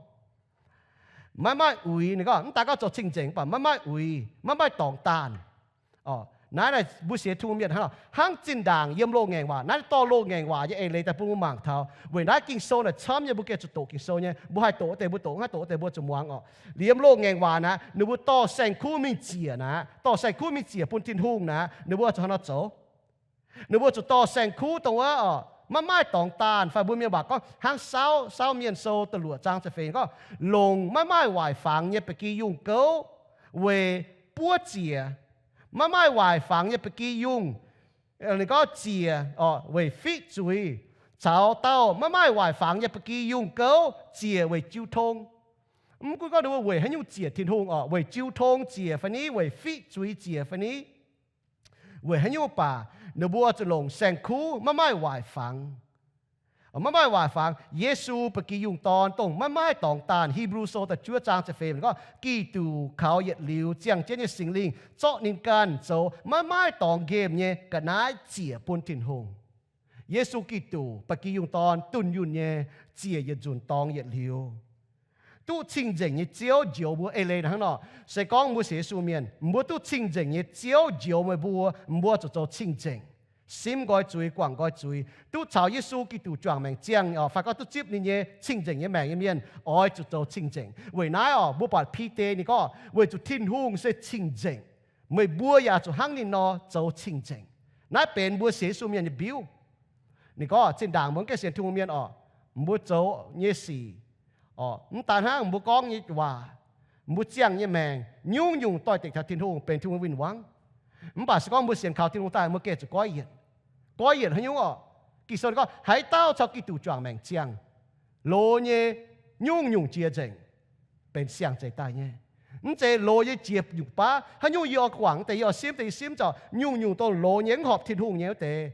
maiv maaih uix. Ninh gorngv mv daaih gorngv zoux cing-nzengc, mv baac maiv maaih uix, maiv maaih dorngx daanh. Orqc, Naaiv, naaiv mbuo sienx Tin-Hungh mienh hnangv, hnangv zinh ndaangc yiem loz-ngaengc waac. Naaiv dorh loz-ngaengc waac nyei eix leiz daaih bun mbuo mangc taux. Weic naaiv Ging-Sou naaic camv nyei, mbuo gengh zuqc doqc Ging-Sou nyei. Mbuo haih doqc wuov deix mbuo doqc, mv haih doqc wuov deix mbuo zuqc muangx oc. Liuz yiem loz-ngaengc waac naaic, ninh mbuo dorh saeng-kuv mingh ziec naaic, dorh saeng-kuv mingh ziec bun Tin-Hungh naaic, ninh mbuo zuqc haaix nor zoux? Ninh mbuo zuqc dorh saeng-kuv dongh wuov oc, maiv maaih dorngx daanh, fai mbuo mienh waac gorngv hnangv Saauv, Saauv Mienh Sou da'luoqc zaang ziepc feix gorngv, longc maiv maaih waaic fangx nyei ba'gi yungh gouv weic buov ziec, maiv maaih waaic fangx nyei ba'gi yungh, ninh gorngv ziec weic fiqv zuiz, caux dauh maiv maaih waaic fangx nyei ba'gi yungh gouv ziec weic jiu tong. Mv gunv gorngv ninh mbuo weic haaix nyungc ziec Tin-Hungh oc, weic jiu tong ziec fai ni, weic fiqv zuiz ziec fai ni, weic haaix nyungc baac ninh mbuo zuqc longc saeng-kuv maiv maaih waaic fangx. Maiv maaih waaic fangx, Yesu ba'gi yungh dorn dongh maiv maaih dorngx daanh. Hipv^lu Sou da'juov zaang ziepc feix gorngv, Giduc kaux yietc liuz ziangh jienv nyei Singx Lingh zorqv ninh ganh zoux maiv maaih dorngx nqemh nyei ga'naaiv ziec bun Tin-Hungh. Yesu Giduc, ba'gi yungh dorn, dunh yunh nyei, ziec yietc nzunc dorngx yietc liuz. Duqv cing-nzengc nyei Ziouv njoux mbuo. Eix leiz hnangv nor, se gorngv mbuo sienx Yesu mienh, mbuo duqv cing-nzengc nyei Ziouv njoux meih mbuo, mbuo zuqc zoux cing-nzengc, simv nqoi zuiz, guangc nqoi zuiz. Duqv caux Yesu Giduc juangc maengc ziangh oc, fai gorngv duqv zipv ninh nyei cing-nzengc nyei maengc nyei mienh oix zuqc zoux cing-nzengc. Weic naaiv oc, mbuo buatc Bide ninh gorngv, weic zuqc Tin-Hungh se cing-nzengc, meih mbuo yaac zuqc hnangv ninh nor zoux cing-nzengc. Naaiv benx mbuo sienx Yesu mienh nyei mbiuv. Ninh gorngv zinh ndaangc mbuo mv gaengh sienx Tin-Hungh mienh oc, mbuo zoux nyei sic oc, mv daan hnangv mbuo gorngv nyei waac, mbuo ziangh nyei maengc, nyungc-nyungc doix-dekc taux Tin-Hungh, benx Tin-Hungh win-wangv. Mv baac se gorngv mbuo sienx kaux Tin-Hungh daaih, mbuo gengh zuqc goiv yienc. Goiv yienc haaix nyungc oc? Ging-Sou ninh gorngv, haaix dauh caux Giduc juangc maengc ziangh, loz nyei nyungc-nyungc jiex nzengc, benx siang-zeix daaih nyei. Mv zeiz loz nyei jiex nyungc baav. Haaix nyungc yie oix guangc deix, yie oix simv deix, yie simv zorc. Nyungc-nyungc dongh loz nyei, mv horpc Tin-Hungh nyei wuov deix,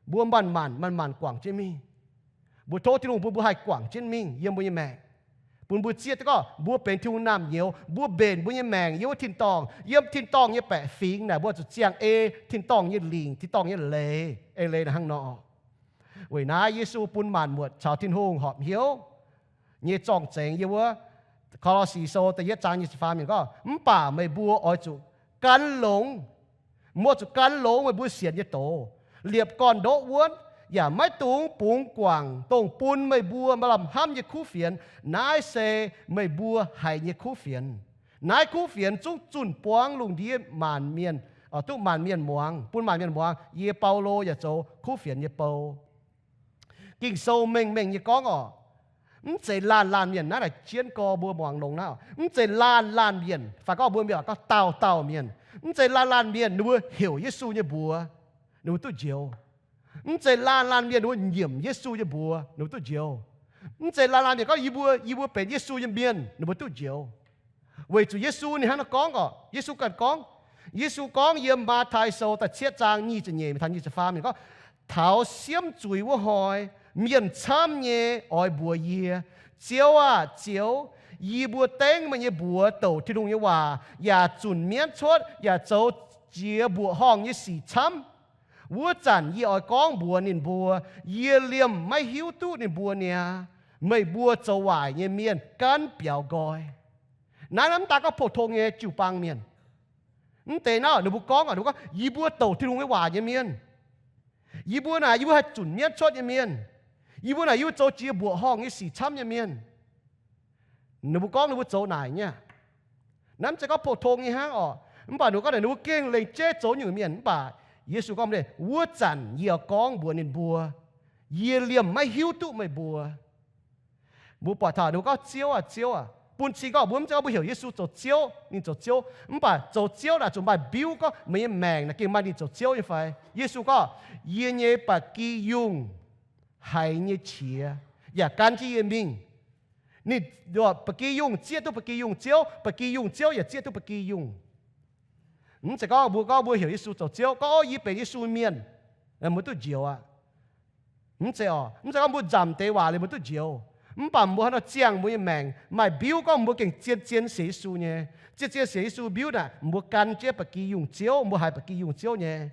mbuo manc-manc, manc-manc guangc jienv mingh. Mbuo tov Tin-Hungh bun mbuo haih guangc jienv mingh yiem mbuo nyei maengc, bun mbuo zieqv duqv gorngv mbuo benx Tin-Hungh naamh nyouz, mbuo mbenc mbuo nyei maengc yiem wuov tin-dorngh, yiem tin-dorngh nyei baeqc fingx naaic, mbuo zuqc ziangh ei tin-dorngh nyei lingc, tin-dorngh nyei leiz. Eix leiz naaic hnangv nor. Weic naaiv Yesu bun maanc muotc caux Tin-Hungh horpc hnyouv nyei zorng-zengx yiem wuov Ko^lo^si Sou da'yietv zaang nyic ziepc faam yiemc gorngv, mv baac meih mbuo oix zuqc gan longx. Mbuo zuqc gan longx meih mbuo sienx nyei doz, liepc gorn-ndoqv wuonv, yaac maiv dungx bungx guangc dongh bun meih mbuo maaih lamh hnamv nyei kuv fienx. Naaiv se meih mbuo haiz nyei kuv fienx. Naaiv kuv fienx zungv zunh buangv lungh ndiev maanc mienh, duqv maanc mienh muangx, bun maanc mienh muangx. Yie, Baulo, yaac zoux kuv fienx nyei bou. Ging-Sou mengh mengh nyei gorngv oc, mv zeiz laanh laanh mienh, naaiv naaic jienv gorx mbuo muangx longx naaiv oc, mv zeiz laanh laanh mienh, fai gorngv mbuo mienh gorngv dauh dauh mienh, mv zeiz laanh laanh mienh ninh mbuo heuc Yesu nyei mbuox, ninh mbuo duqv njoux. Mv zeiz laanh laanh mienh ninh mbuo nyiemc Yesu nyei mbuox, ninh mbuo duqv njoux. Mv zeiz laanh laanh mienh gorngv, yie mbuo, yie mbuo benx Yesu nyei mienh, ninh mbuo duqv njoux. Weic zuqc Yesu ninh hnangv naaiv gorngv oc. Yesu ganh gorngv, Yesu gorngv yiem Matv^tai Sou da'cietv zaang nyic ziepc nyeic taux nyic ziepc faam ninh gorngv, taux siemv zuiz wuov hnoi, mienh camv nyei oix mbuox yie, Ziouv aah! Ziouv! Yie mbuo dengv meih nyei mbuox douc Tin-Hungh nyei waac, yaac zunc mienv cuotv, yaac zoux jiex mbuoqc horngh nyei sic camv. Wuov zanc yie oix gorngv mbuox ninh mbuo, yie liemh maiv hiuv duqv ninh mbuo niaa. Meih mbuo zoux waaic nyei mienh gaanv biaux nqoi. Naaiv mv daaih gorngv pou-tong nyei jiu-baang mienh. Mv deix naaiv ninh mbuo gorngv, ninh mbuo gorngv, yie mbuo douc Tin-Hungh nyei waac nyei mienh. Yie mbuo naaic, yie mbuo haih zunc mienv cuotv nyei mienh. Yie mbuo naaic, yie mbuo zoux jiex mbuoqc horngh nyei sic camv nyei mienh. Ninh mbuo gorngv ninh mbuo zoux naaic nyei. Naaiv mv zeiz gorngv pou-tong nyei hnangv oc. Mv baac ninh mbuo gorngv naaic ninh mbuo gengh lengc jeiv zoux nyungc mienh. Mv baac Yesu gorngv, wuov zanc yie gorngv mbuox ninh mbuo, yie liemh maiv hiuv duqv meih mbuo. Mbuo buatc taux ninh mbuo gorngv, Ziouv aah! Ziouv aah! Bun cing gorngv mbuo mv zeiz gorngv mbuo heuc Yesu zoux Ziouv, ninh zoux Ziouv. Mv baac zoux Ziouv naaic zuqc maaih mbiuv gorngv meih nyei maengc naaic gengh maaih ninh zoux Ziouv nyei fai? Yesu gorngv, yie nyei ba'gi yungh haiz nyei qiex yaac gan jienv yie mingh. Ninh ba'gi yungh zieqv duqv ba'gi yungh ziouv, ba'gi yungh ziouv yaac zieqv duqv ba'gi yungh. Mv zeiz gorngv mbuo gorngv mbuo heuc Yesu zoux Ziouv, gorngv, Yie benx Yesu mienh, mbuo duqv njoux aqv. Mv zeiz oc. Mv zeiz gorngv mbuo nzamc deix waac liuz mbuo duqv njoux. Mv baac mbuo haaix nor ziangh mbuo nyei maengc maaih mbiuv gorngv mbuo gengh zien-zien sienx Yesu nyei. Zien-zien sienx Yesu mbiuv naaic, mbuo gan jienv ba'gi yungh ziouv, mbuo haiz ba'gi yungh ziouv nyei.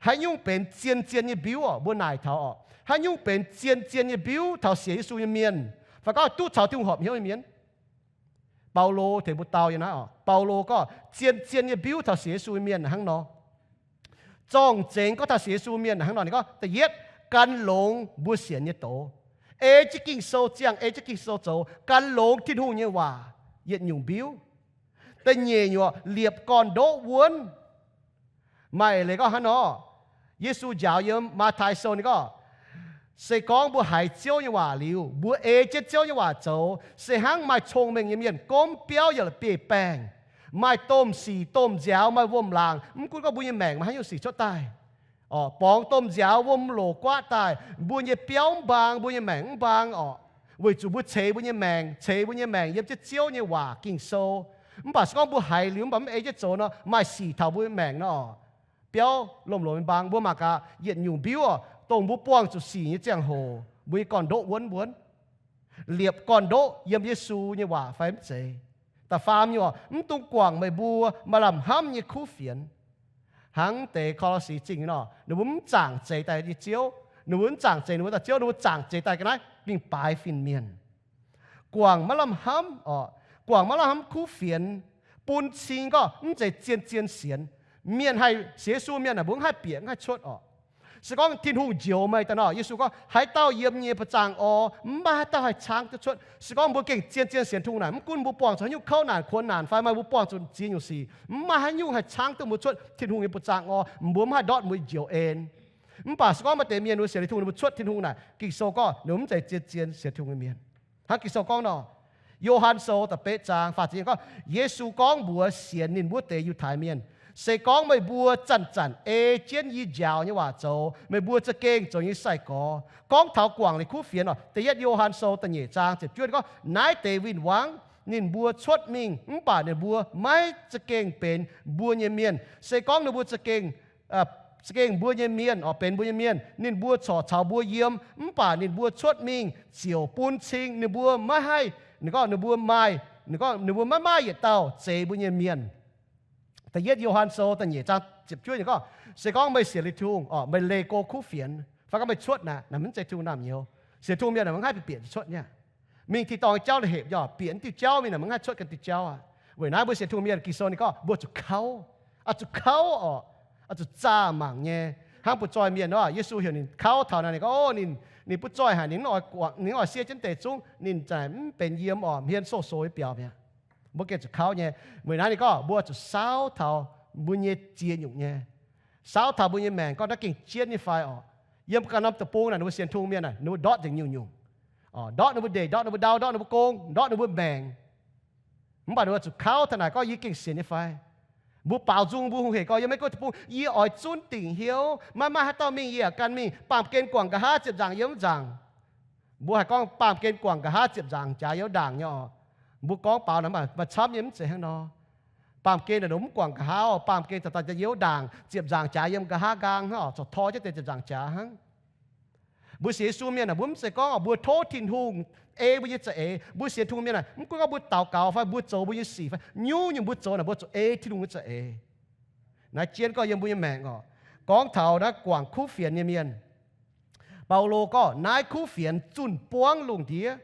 Haaix nyungc benx zien-zien nyei mbiuv oc? Mbuo naaic taux oc, haaix nyungc benx zien-zien nyei mbiuv taux sienx Yesu nyei mienh, fai gorngv duqv caux Tin-Hungh horpc hnyouv nyei mienh? Baulo tengx mbuo dau yiem naaiv oc. Baulo gorngv zien-zien nyei mbiuv taux sienx Yesu nyei mienh hnangv nor. Zorng-zengx gorngv taux sienx Yesu mienh hnangv nor, ninh gorngv, da'yietv, gan longx mbuo sienx nyei doz. Ei jienv Ging-Sou ziangh, ei jienv Ging-Sou zoux, gan longx Tin-Hungh nyei waac yietc nyungc mbiuv. Da'nyeic nyungc, liepc gorn-ndoqv wuonv. Maaih leiz gorngv hnangv nor, Yesu njaaux yiem Matv^tai Sou ninh gorngv, se gorngv mbuo haiz Ziouv nyei waac liuz, mbuo ei jienv Ziouv nyei waac zoux, se hnangv maaih cong-mengh nyei mienh gomv biauv yaac la'bieiv-baengh, maaih domh sic domh nziaaux, maaih wuom-laangc, mv gunv gorngv mbuo nyei maengc maaih haaix nyungc sic cuotv daaih, borngz domh nziaaux, wuom-loc guaatv daaih, mbuo nyei biauv mv mbaang, mbuo nyei maengc mv mbaang orqc, weic zuqc mbuo ceix mbuo nyei maengc, ceix mbuo nyei maengc yiem jienv Ziouv nyei waac Ging-Sou. Mv baac se gorngv mbuo haiz liuz mv baac mv ei jienv zoux nor, maaih sic taux mbuo nyei maengc nor, biauv lomh lomc mbaang. Mbuo mangc gaax yietc nyungc mbiuv oc, dongh mbuo buangh zuqc sic nyei ziangh hoc, mbuo nyei gorn-ndoqv wuonv wuonv. Liepc gorn-ndoqv yiem Yesu nyei waac fai mv zeiz? Da'faam nyungc, mv dungx guangc meih mbuo maaih lamh hnamv nyei kuv fienx. Hnangv deix Ko^lo^si zingh nor, ninh mbuo mv zaangc zeix daaih nyei ziouv, ninh mbuo mv zaangc zeix ninh mbuo dauh ziouv, ninh mbuo zaangc zeix daaih ga'naaiv mingh baaix fin-mienh. Guangc maiv lamh hnamv oc, guangc maiv lamh hnamv kuv fienx, bun cing gorngv mv zeiz zien-zien sienx. Mienh haih sienx Yesu mienh aah, mbuo mv haih bieqc mv haih cuotv oc. Se gorngv Tin-Hungh njoux meih daaih nor, Yesu gorngv, haaix dauh yiem nyei buoz-zaangv orv, mv maaih haaix dauh haih caangv duqv cuotv. Se gorngv mbuo gengh zien-zien sienx Tin-Hungh naaic, mv gunv mbuo buangh zuqc haaix nyungc kouv naanc kuonx naanc fai maaih mbuo buangh zuqc ziex nyungc sic, mv maaih haaix nyungc haih caangv duqv mbuo cuotv Tin-Hungh nyei buoz-zaangv orv. Mbuo mv haih ndortv mbuo njoux en. Mv baac se gorngv maaih deix mienh ninh mbuo sienx Tin-Hungh, ninh mbuo cuotv Tin-Hungh naaic, Ging-Sou gorngv ninh mbuo mv zeiz zien-zien sienx Tin-Hungh nyei mienh. Hnangv Ging-Sou gorngv nor, Yo^han Sou da'betv zaang faah ziepc nyeic gorngv, Yesu gorngv mbuox sienx ninh wuov deix Yiutai Mienh, se gorngv meih mbuo zanc-zanc ei jienv yie njaaux nyei waac zoux, meih mbuo za'gengh zoux yie nyei sai-gorx. Gorngv taux guangc liuz kuv fienx oc, da'yietv Yo^han Sou da'nyeic zaang ziepc juov gorngv, naaiv deix win-wangv ninh mbuo cuotv mingh mv baac ninh mbuo maiv za'gengh benx mbuo nyei mienh. Se gorngv ninh mbuo za'gengh za'gengh mbuo nyei mienh, oix benx mbuo nyei mienh, ninh mbuo corc caux mbuo yiem, mv baac ninh mbuo cuotv mingh ziouc bun cing ninh mbuo maiv haih, ninh gorngv ninh mbuo maaih, ninh gorngv ninh mbuo maiv maaih yietc dauh zeix mbuo nyei mienh. Da'yietv Yo^han Sou da'nyeic zaang ziepc juov ninh gorngv, se gorngv meih sienx liuz Tin-Hungh, meih leih go kuv fienx, fai gorngv meih cuotv naaic, naaic mv zeiz Tin-Hungh naamh nyouz. Sienx Tin-Hungh mienh naaic mv haih bieqc cuotv nyei. Mingh tin-dorngh jauv la'hepc nyei, bieqc diuh jauv mingh naaic mv haih cuotv ganh diuh jauv aqv. Weic naaiv mbuo sienx Tin-Hungh mienh, Ging-Sou ninh gorngv mbuo zuqc kauv, oix zuqc kauv oc, oix zuqc zaah mangc nyei. Hnangv butv-zoih mienh nor, Yesu heuc ninh kauv taux naaic, ninh gorngv, o, ninh, ninh butv-zoih haic, ninh, ninh oix sie jienv deix zungv, ninh za'gengh mv benx yiem oc, hmien sou-sou nyei biaux mi'aqv. Mbuo gengh zuqc kauv nyei. Weic naaiv ninh gorngv mbuo zuqc saauv taux mbuo nyei ziex nyungc nyei, saauv taux mbuo nyei maengc gorngv naaiv gengh jienv nyei fai oc. Yiem ganh norm deic-bung naaic, ninh mbuo sienx Tin-Hungh mienh naaic, ninh mbuo ndortv nzengc nyungc-nyungc. Ndortv ninh mbuo ndeic, ndortv ninh mbuo ndau, ndortv ninh mbuo gong, ndortv ninh mbuo maengc. Mv baac ninh mbuo zuqc kauv taux naaic gorngv yie gengh sienx nyei fai? Mbuo baaux nzung mbuo hungh hec gorngv yiem Meiv Guoqv deic-bung, yie oix zunv dingc hnyouv, maiv maaih haaix dauh mingh yie yaac gan mingh, baamh gen guangc nqa'haav ziepc nzaangc yiem wuov nzaangc. Mbuo haih gorngv baamh gen guangc nqa'haav ziepc nzaangc jaax yiem ndaangc nyei oc. Mbuo gorngv baaux naaic maaih camv nyei, mv zeiz hnangv nor. Baamh gen naaic mv guangc nqa'haav, baamh gen daaih yiem wuov ndaangc, ziepc nzaangc jaax yiem nqa'haav nqaang hnangv oc, corc tor jienv deix ziepc nzaangc jaax hnangv. Mbuo sienx Yesu mienh naaic, mbuo mv zeiz gorngv mbuo tov Tin-Hungh ei mbuo nyei za'eix. Mbuo sienx Tin-Hungh mienh naaic, mv gunv gorngv mbuo daux gaux fai mbuo zoux mbuo nyei sic fai nyungc-nyungc mbuo zoux naaic, mbuo zuqc ei Tin-Hungh nyei za'eix. Naaiv jienv gorngv yiem mbuo nyei maengc oc. Gorngv taux naaiv guangc kuv fienx nyei mienh, Baulo gorngv naaiv kuv fienx zunh buangv lungh ndiev.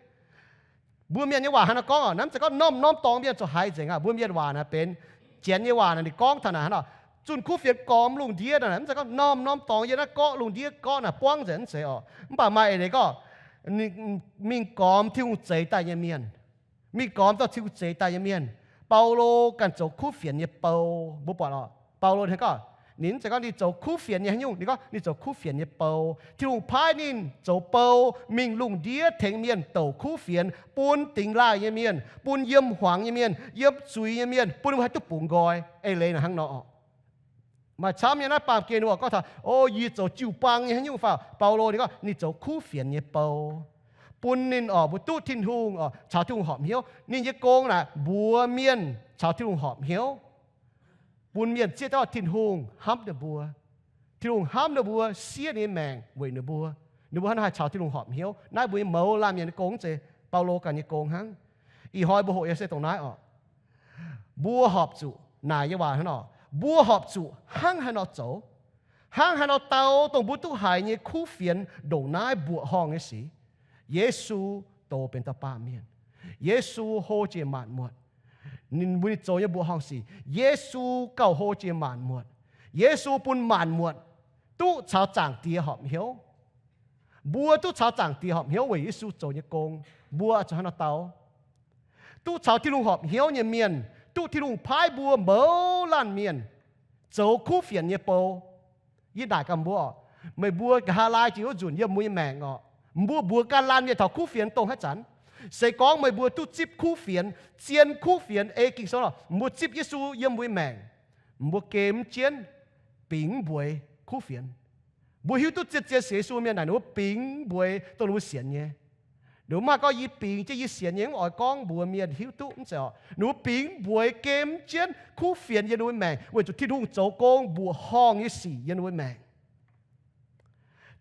Mbuo mienh nyei waac haaix nor gorngv oc? Naaiv mv zeiz gorngv norm-norm dorngx mienh zuqc haiz nzengc aqv. Mbuo mienh waac naaic benx Janx nyei waac naaic, ninh gorngv taux naaic hnangv oc, zunh kuv fienx gormx lungh ndiev naaic, mv zeiz gorngv norm-norm dorngx yiem naaiv gorqv lungh ndiev gorqv naaic buangv nzengc, mv zeiz oc. Mv baac maaih eix leiz gorngv mingh gormx Tin-Hungh zeix daaih nyei mienh, mingh gormx dauh Tin-Hungh zeix daaih nyei mienh. Baulo ganh zoux kuv fienx nyei bou, mbuo buatc oc. Baulo ninh gorngv, ninh mv zeiz gorngv ninh zoux kuv fienx nyei haaix nyungc, ninh gorngv ninh zoux kuv fienx nyei bou. Tin-Hungh paaiv ninh zoux bou mingh lungh ndiev tengx mienh douc kuv fienx, bun dingx laaih nyei mienh, bun yiem hmuangx nyei mienh, yiem zuiz nyei mienh, bun ninh mbuo haih duqv bungx nqoi. Eix leiz naaic hnangv nor oc. Maaih camv nyei naaiv baamh gen ninh mbuo gorngv taux, o, yie zoux jiu-baang nyei haaix nyungc fai? Baulo ninh gorngv ninh zoux kuv fienx nyei bou, bun ninh oc, mbuo duqv Tin-Hungh oc, caux Tin-Hungh horpc hnyouv. Ninh nyei gong naaic mbuox mienh caux Tin-Hungh horpc hnyouv, bun mienh zieqv dauh Tin-Hungh hnamv ninh mbuo. Tin-Hungh hnamv ninh mbuo, siev ninh nyei maengc weic ninh mbuo. Ninh mbuo hnangv naaiv haih caux Tin-Hungh horpc hnyouv. Naaiv mbuo nyei mouz laanh mienh nyei gong, mv zeiz Baulo ganh nyei gong hnangv. Ih hnoi mbuo hoqc yaac se dongh naaiv oc. Mbuo horpc zuqc, naaic nyei waac hnangv nor, mbuo horpc zuqc hnangv haaix nor zoux, hnangv haaix nor dau dongh mbuo duqv haiz nyei kuv fienx ndongc naaiv mbuoqc horngh nyei sic. Yesu doz benx dauh baamh mienh. Yesu hlo jiex maanc muotc. Ninh mbuo zoux nyei mbuoqc horngh sic, Yesu gauh hlo jiex maanc muotc. Yesu bun maanc muotc duqv caux Zaangc Diex horpc hnyouv. Mbuo duqv caux Zaangc Diex horpc hnyouv weic Yesu zoux nyei gong. Mbuo zuqc hnangv nor dau. Duqv caux Tin-Hungh horpc hnyouv nyei mienh, duqv Tin-Hungh paaiv mbuo mouz laanh mienh zoux kuv fienx nyei bou. Yie naaic gaax mbuo oc, meih mbuo nqa'haav laai jiex wuov nzunc yiem mbuo nyei maengc oc, mbuo mbuox ganh laanh mienh taux kuv fienx dongh haaix zanc? Se gorngv meih mbuo duqv zipv kuv fienx, zien kuv fienx, ei Ging-Sou oc, mbuo zipv Yesu yiem mbuo nyei maengc, mbuo gemx jienv bingx mbueix kuv fienx. Mbuo hiuv duqv zien-zien sienx Yesu mienh naaic ninh mbuo bingx mbueix dongh ninh mbuo sienx nyei. Ninh mbuo mv haih gorngv yie bingx jienv yie sienx nyei, mv oix gorngv mbuox mienh hiuv duqv, mv zeiz oc. Ninh mbuo bingx mbueix gemx jienv kuv fienx yiem ninh mbuo maengc weic zuqc Tin-Hungh zoux gong mbuoqc horngh nyei sic yiem ninh mbuo maengc.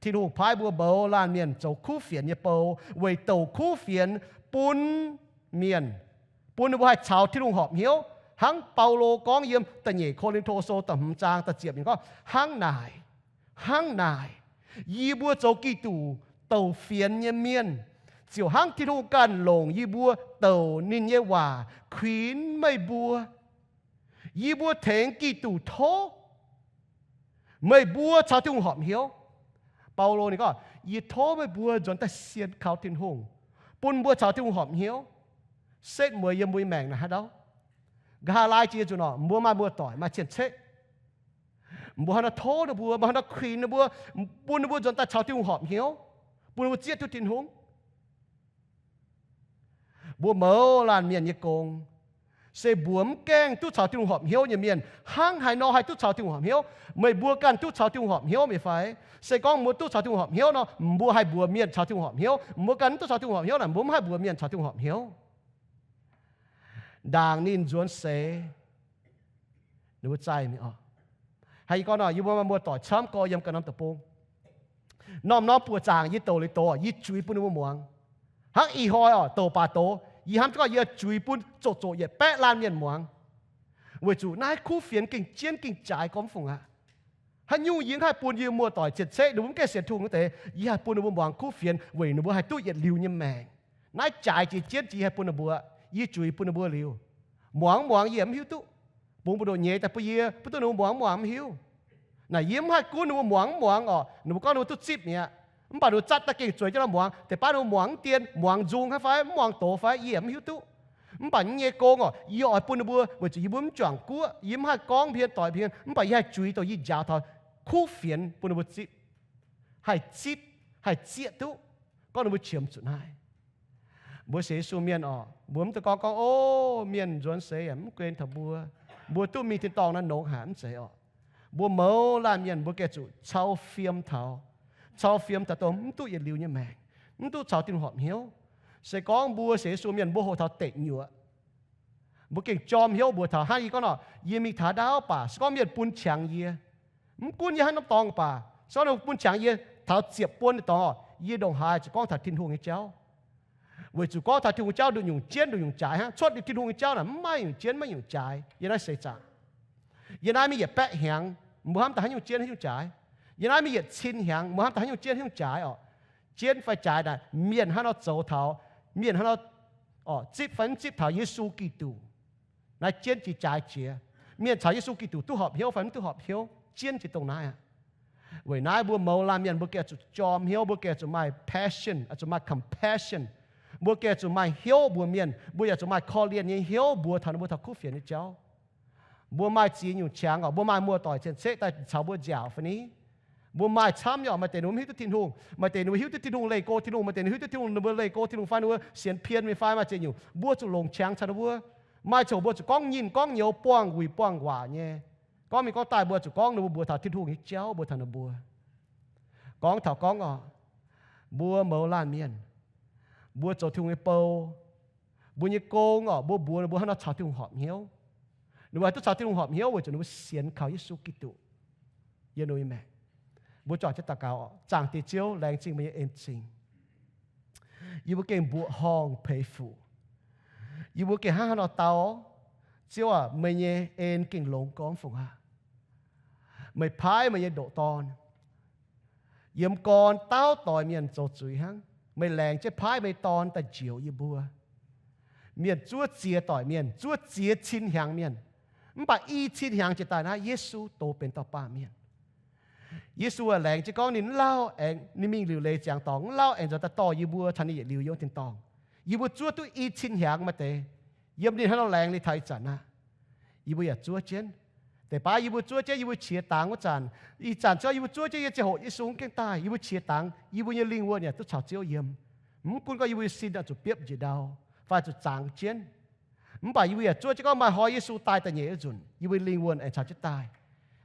Tin-Hungh paaiv mbuo mouz laanh mienh zoux kuv fienx nyei bou weic douc kuv fienx bun mienh, bun ninh mbuo haih caux Tin-Hungh horpc hnyouv. Hnangv Baulo gorngv yiem da'nyeic Ko^lin^to Sou da'hmz zaang da'ziepc yiemc gorngv, Hnangv naaic, hnangv naaic, yie mbuo zoux Giduc douc fienx nyei mienh, ziouc hnangv Tin-Hungh ganh longc yie mbuo douc ninh nyei waac kuinx meih mbuo. Yie mbuo tengx Giduc tov meih mbuo caux Tin-Hungh horpc hnyouv. Baulo ninh gorngv, Yie tov meih mbuo nzuonx daaih sienx kaux Tin-Hungh, bun mbuo caux Tin-Hungh horpc hnyouv, setv mueiz yiem mbuo nyei maengc naaic haaix ndau. Nqa'haav laai jiex nzunc oc, mbuo maaih muoz-doic maaih cien-ceqv, mbuo hnangv nor tov ninh mbuo, mbuo hnangv nor kuinx ninh mbuo, bun ninh mbuo nzuonx daaih caux Tin-Hungh horpc hnyouv, bun ninh mbuo zieqv duqv Tin-Hungh. Mbuo mouz laanh mienh nyei gong se mbuox mv gaengh duqv caux Tin-Hungh horpc hnyouv nyei mienh hnangv haaix nor haih duqv caux Tin-Hungh horpc hnyouv. Meih mbuo ganh duqv caux Tin-Hungh horpc hnyouv mi'aqv fai? Se gorngv mbuo duqv caux Tin-Hungh horpc hnyouv nor, mbuo haih mbuox mienh caux Tin-Hungh horpc hnyouv. Mbuo ganh mv duqv caux Tin-Hungh horpc hnyouv naaic, mbuo mv haih mbuox mienh caux Tin-Hungh horpc hnyouv. Ndaangc ninh nzuonx seix, ninh mbuo zaih mi'aqv oc. Hnangv yie gorngv nor, yie mbuo maaih muoz-doic camv gorx yiem ganh norm deic-bung. Norm-norm buoqc zaangc yie douc liuz doz, yie juix bun ninh mbuo muangx. Hnangv ih hnoi oc, douc baac doz, yie hnamv jienv gorngv yie juix bun zoqc zoqc yietc baeqv laanh mienh muangx. Weic zuqc naaiv kuv fienx gengh jienv gengh jaaix gormx fungc aqv. Haaix nyungc yie mv haih bun yie muoz-doic cien-ceqv, ninh mbuo mv gaengh sienx Tin-Hungh wuov deix, yie haih bun ninh mbuo muangx kuv fienx weic ninh mbuo haih duqv yietc liuz nyei maengc. Naaiv jaaix jiex jienv jiex yie haih bun ninh mbuo, yie juix bun ninh mbuo liuz, muangx mv muangx yie mv hiuv duqv. Bungx buoz-ndoqv nyeiz daaih bun yie, bun duqv ninh mbuo muangx mv muangx mv hiuv. Naaic yie mv haih gunv ninh mbuo muangx mv muangx oc. Ninh mbuo gorngv ninh mbuo duqv zipv mi'aqv, mv baac ninh mbuo zatv daaih gengh zueiz jienv nor muangx. Deix baav ninh mbuo muangx mv dien, muangx nzung hnangv fai mv muangx doz fai yie mv hiuv duqv. Mv baac yie nyei gong oc, yie oix bun ninh mbuo, weic zuqc yie mbuo mv juangc guoqv, yie mv haih gorngv mbuox doic mbuo, mv baac yie haih juix dongh yie njaaux taux kuv fienx bun ninh mbuo zipv, haih zipv, haih zieqv duqv, gorngv ninh mbuo qiemx zuqc naaiv. Mbuo sienx Yesu mienh oc, mbuo mv dungx gorngv gorngv, O, mienh nzuonx seix yaac mv guen taux mbuo, mbuo duqv mingh tin-dorngh naaiv nongx haic, mv zeiz oc. Mbuo mouz laanh mienh mbuo gengh zuqc cau fiem taux, cau fiem taux dongh mv duqv yietc liuz nyei maengc, mv duqv caux Tin-Hungh horpc hnyouv. Se gorngv mbuo sienx Yesu mienh mbuo hoqc taux deic nyuoqc, mbuo gengh jorm hnyouv mbuox taux hnangv yie gorngv nor, yie mingh taux ndaauv baac se gorngv mienh bun qangx yie, mv gunv yie hnangv norm dorngx baac, se gorngv ninh bun qangx yie taux ziepc buon dorngx oc, yie ndongc haaix zuqc gorngv taux Tin-Hungh nyei jauv. Weic zuqc gorngv taux Tin-Hungh jauv nduqc nyungc jienv nduqc nyungc jaaix hnangv. Cuotv liuz Tin-Hungh nyei jauv naaic mv maaih nyungc jienv maiv nyungc jaaix yiem naaiv seix zaangc. Yiem naaiv mingh yietc baeqv hnyangx, mbuo hnamv daaih haaix nyungc jienv haaix nyungc jaaix. Yiem naaiv mingh yietc cin hnyangx, mbuo hnamv daaih haaix nyungc jienv haaix nyungc jaaix oc. Jienv fai jaaix naaic, mienh hnangv nor zoux taux, mienh hnangv nor, oc, zipv fai mv zipv taux Yesu Giduc, naaiv jienv jiex jaaix jiex. Mienh caux Yesu Giduc duqv horpc hnyouv fai mv duqv horpc hnyouv, jienv jiex dongh naaiv aqv. Weic naaiv mbuo mouz laanh mienh mbuo gengh zuqc jorm hnyouv, mbuo gengh zuqc maaih passion, zuqc maaih compassion. Mbuo gengh zuqc maaih hnyouv mbuox mienh, mbuo yaac zuqc maaih korv-lienh nyei hnyouv mbuox taux ninh mbuo taux kuv fienx nyei jauv. Mbuo maaih ziex nyungc qangx oc, mbuo maaih muoz-doic cien-ceqv daaih caux mbuo nziaauc fai ni. Mbuo maaih camv nyei oc, maaih deix ninh mbuo mv hiuv duqv Tin-Hungh, maaih deix ninh mbuo hiuv duqv Tin-Hungh leih go, Tin-Hungh, maaih deix ninh hiuv duqv Tin-Hungh, ninh mbuo leih go Tin-Hungh fai ninh mbuo sienx pien mingh fai maaih ziex nyungc, mbuo zuqc longc qangx caux ninh mbuo. Maaih ziangh hoc mbuo zuqc gorngv nyinh gorngv nyouz buangh wuic buangh waac nyei. Gorngv mingh gorngv daaih mbuo zuqc gorngv ninh mbuo mbuox taux Tin-Hungh nyei jauv mbuox taux ninh mbuo. Gorngv taux gorngv oc, mbuo mouz laanh mienh, mbuo zoux Tin-Hungh nyei bou, mbuo nyei gong oc, mbuo mbuox ninh mbuo hnangv nor caux Tin-Hungh horpc hnyouv. Ninh mbuo haih duqv caux Tin-Hungh horpc hnyouv weic zuqc ninh mbuo sienx kaux Yesu Giduc yiem ninh mbuo nyei maengc. Mbuo juangc jienv daux gaux oc. Zaangc Diex Ziouv, laengz zingh meih nyei en-zingh. Yie mbuo gengh mbuoqc horngh peix fuc. Yie mbuo gengh hnangv haaix nor dau, Ziouv aac, meih nyei en gengh longx gormx fungc aqv. Meih paaiv meih nyei ndoqc Dorn yiem gorn dauh doix mienh zoux zuiz hnangv. Meih laengz jienv paaiv meih Dorn daaih njoux yie mbuo. Mienh zuov ziex doic mienh, zuov ziex cin hnyangx mienh, Mv baac i cin hnyangx jiex daaih naaiv, Yesu doz benx dauh baamh mienh. Yesu laengz jienv gorngv ninh mv lauh aengx, ninh mingh liuc leiz ziangx dorngx, mv lauh aengx nzuonx daaih dorh yie mbuo caux ninh yietc liuz yiem wuov tin-dorngh. Yie mbuo zuov duqv i cin hnyangx maaih deix, yiem ninh hnangv nor laengz liuz taux ih zanc aqv. Yie mbuo yaac zuov jienv. Deix baav yie mbuo zuov jienv, yie mbuo qiex dangx wuov zanc, ih zanc zor yie mbuo zuov jienv yie ziangh hoc Yesu mv gaengh daaih, yie mbuo qiex dangx, yie mbuo nyei lingh wuonh yaac duqv caux Ziouv yiem. Mv gunv gorngv yie mbuo nyei sin oix zuqc biopv njiec ndau fai zuqc zangx jienv, mv baac yie mbuo yaac zuov jienv gorngv maaih hnoi Yesu daaih da'nyeic wuov nzunc, yie mbuo lingh wuonh aengx caux jienv daaih.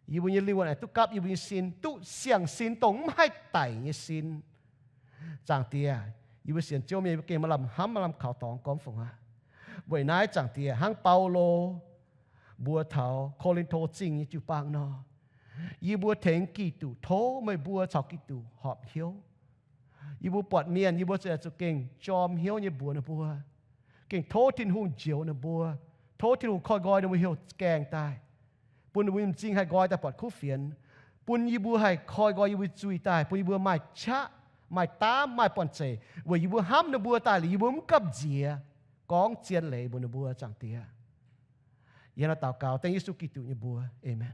Yie mbuo nyei lingh wuonh aengx duqv gapv yie mbuo nyei sin, duqv siang-sin, dongh mv haih daic nyei sin. Zaangc Diex, yie mbuo sienx Ziouv mienh yie mbuo gengh maaih lamh hnamv, maaih lamh kaux dorngx gormx fungc aqv. Weic naaiv Zaangc Diex, hnangv Baulo mbuox taux Ko^lin^to Zingh nyei jiu-baang nor, yie mbuo tengx Giduc tov meih mbuo caux Giduc horpc hnyouv. Yie mbuo buatc mienh, yie mbuo zuqc gengh jorm hnyouv nyei mbuox ninh mbuo, gengh tov Tin-Hungh njoux ninh mbuo, tov Tin-Hungh koi nqoi ninh mbuo hnyouv gaengh daaih, bun ninh mbuo nyei m'zing haih nqoi daaih buatc kuv fienx, bun yie mbuo haih koi nqoi yie mbuo zuiz daaih, bun yie mbuo maaih qaqv, maaih daamv, maaih buonv-zeic, weic yie mbuo hnamv ninh mbuo daaih liuz yie mbuo mv gamh nziex gorngv zien leiz mbuox ninh mbuo, Zaangc Diex. Yie hnangv naaiv daux gaux dengv Yesu Giduc nyei mbuox, aamen.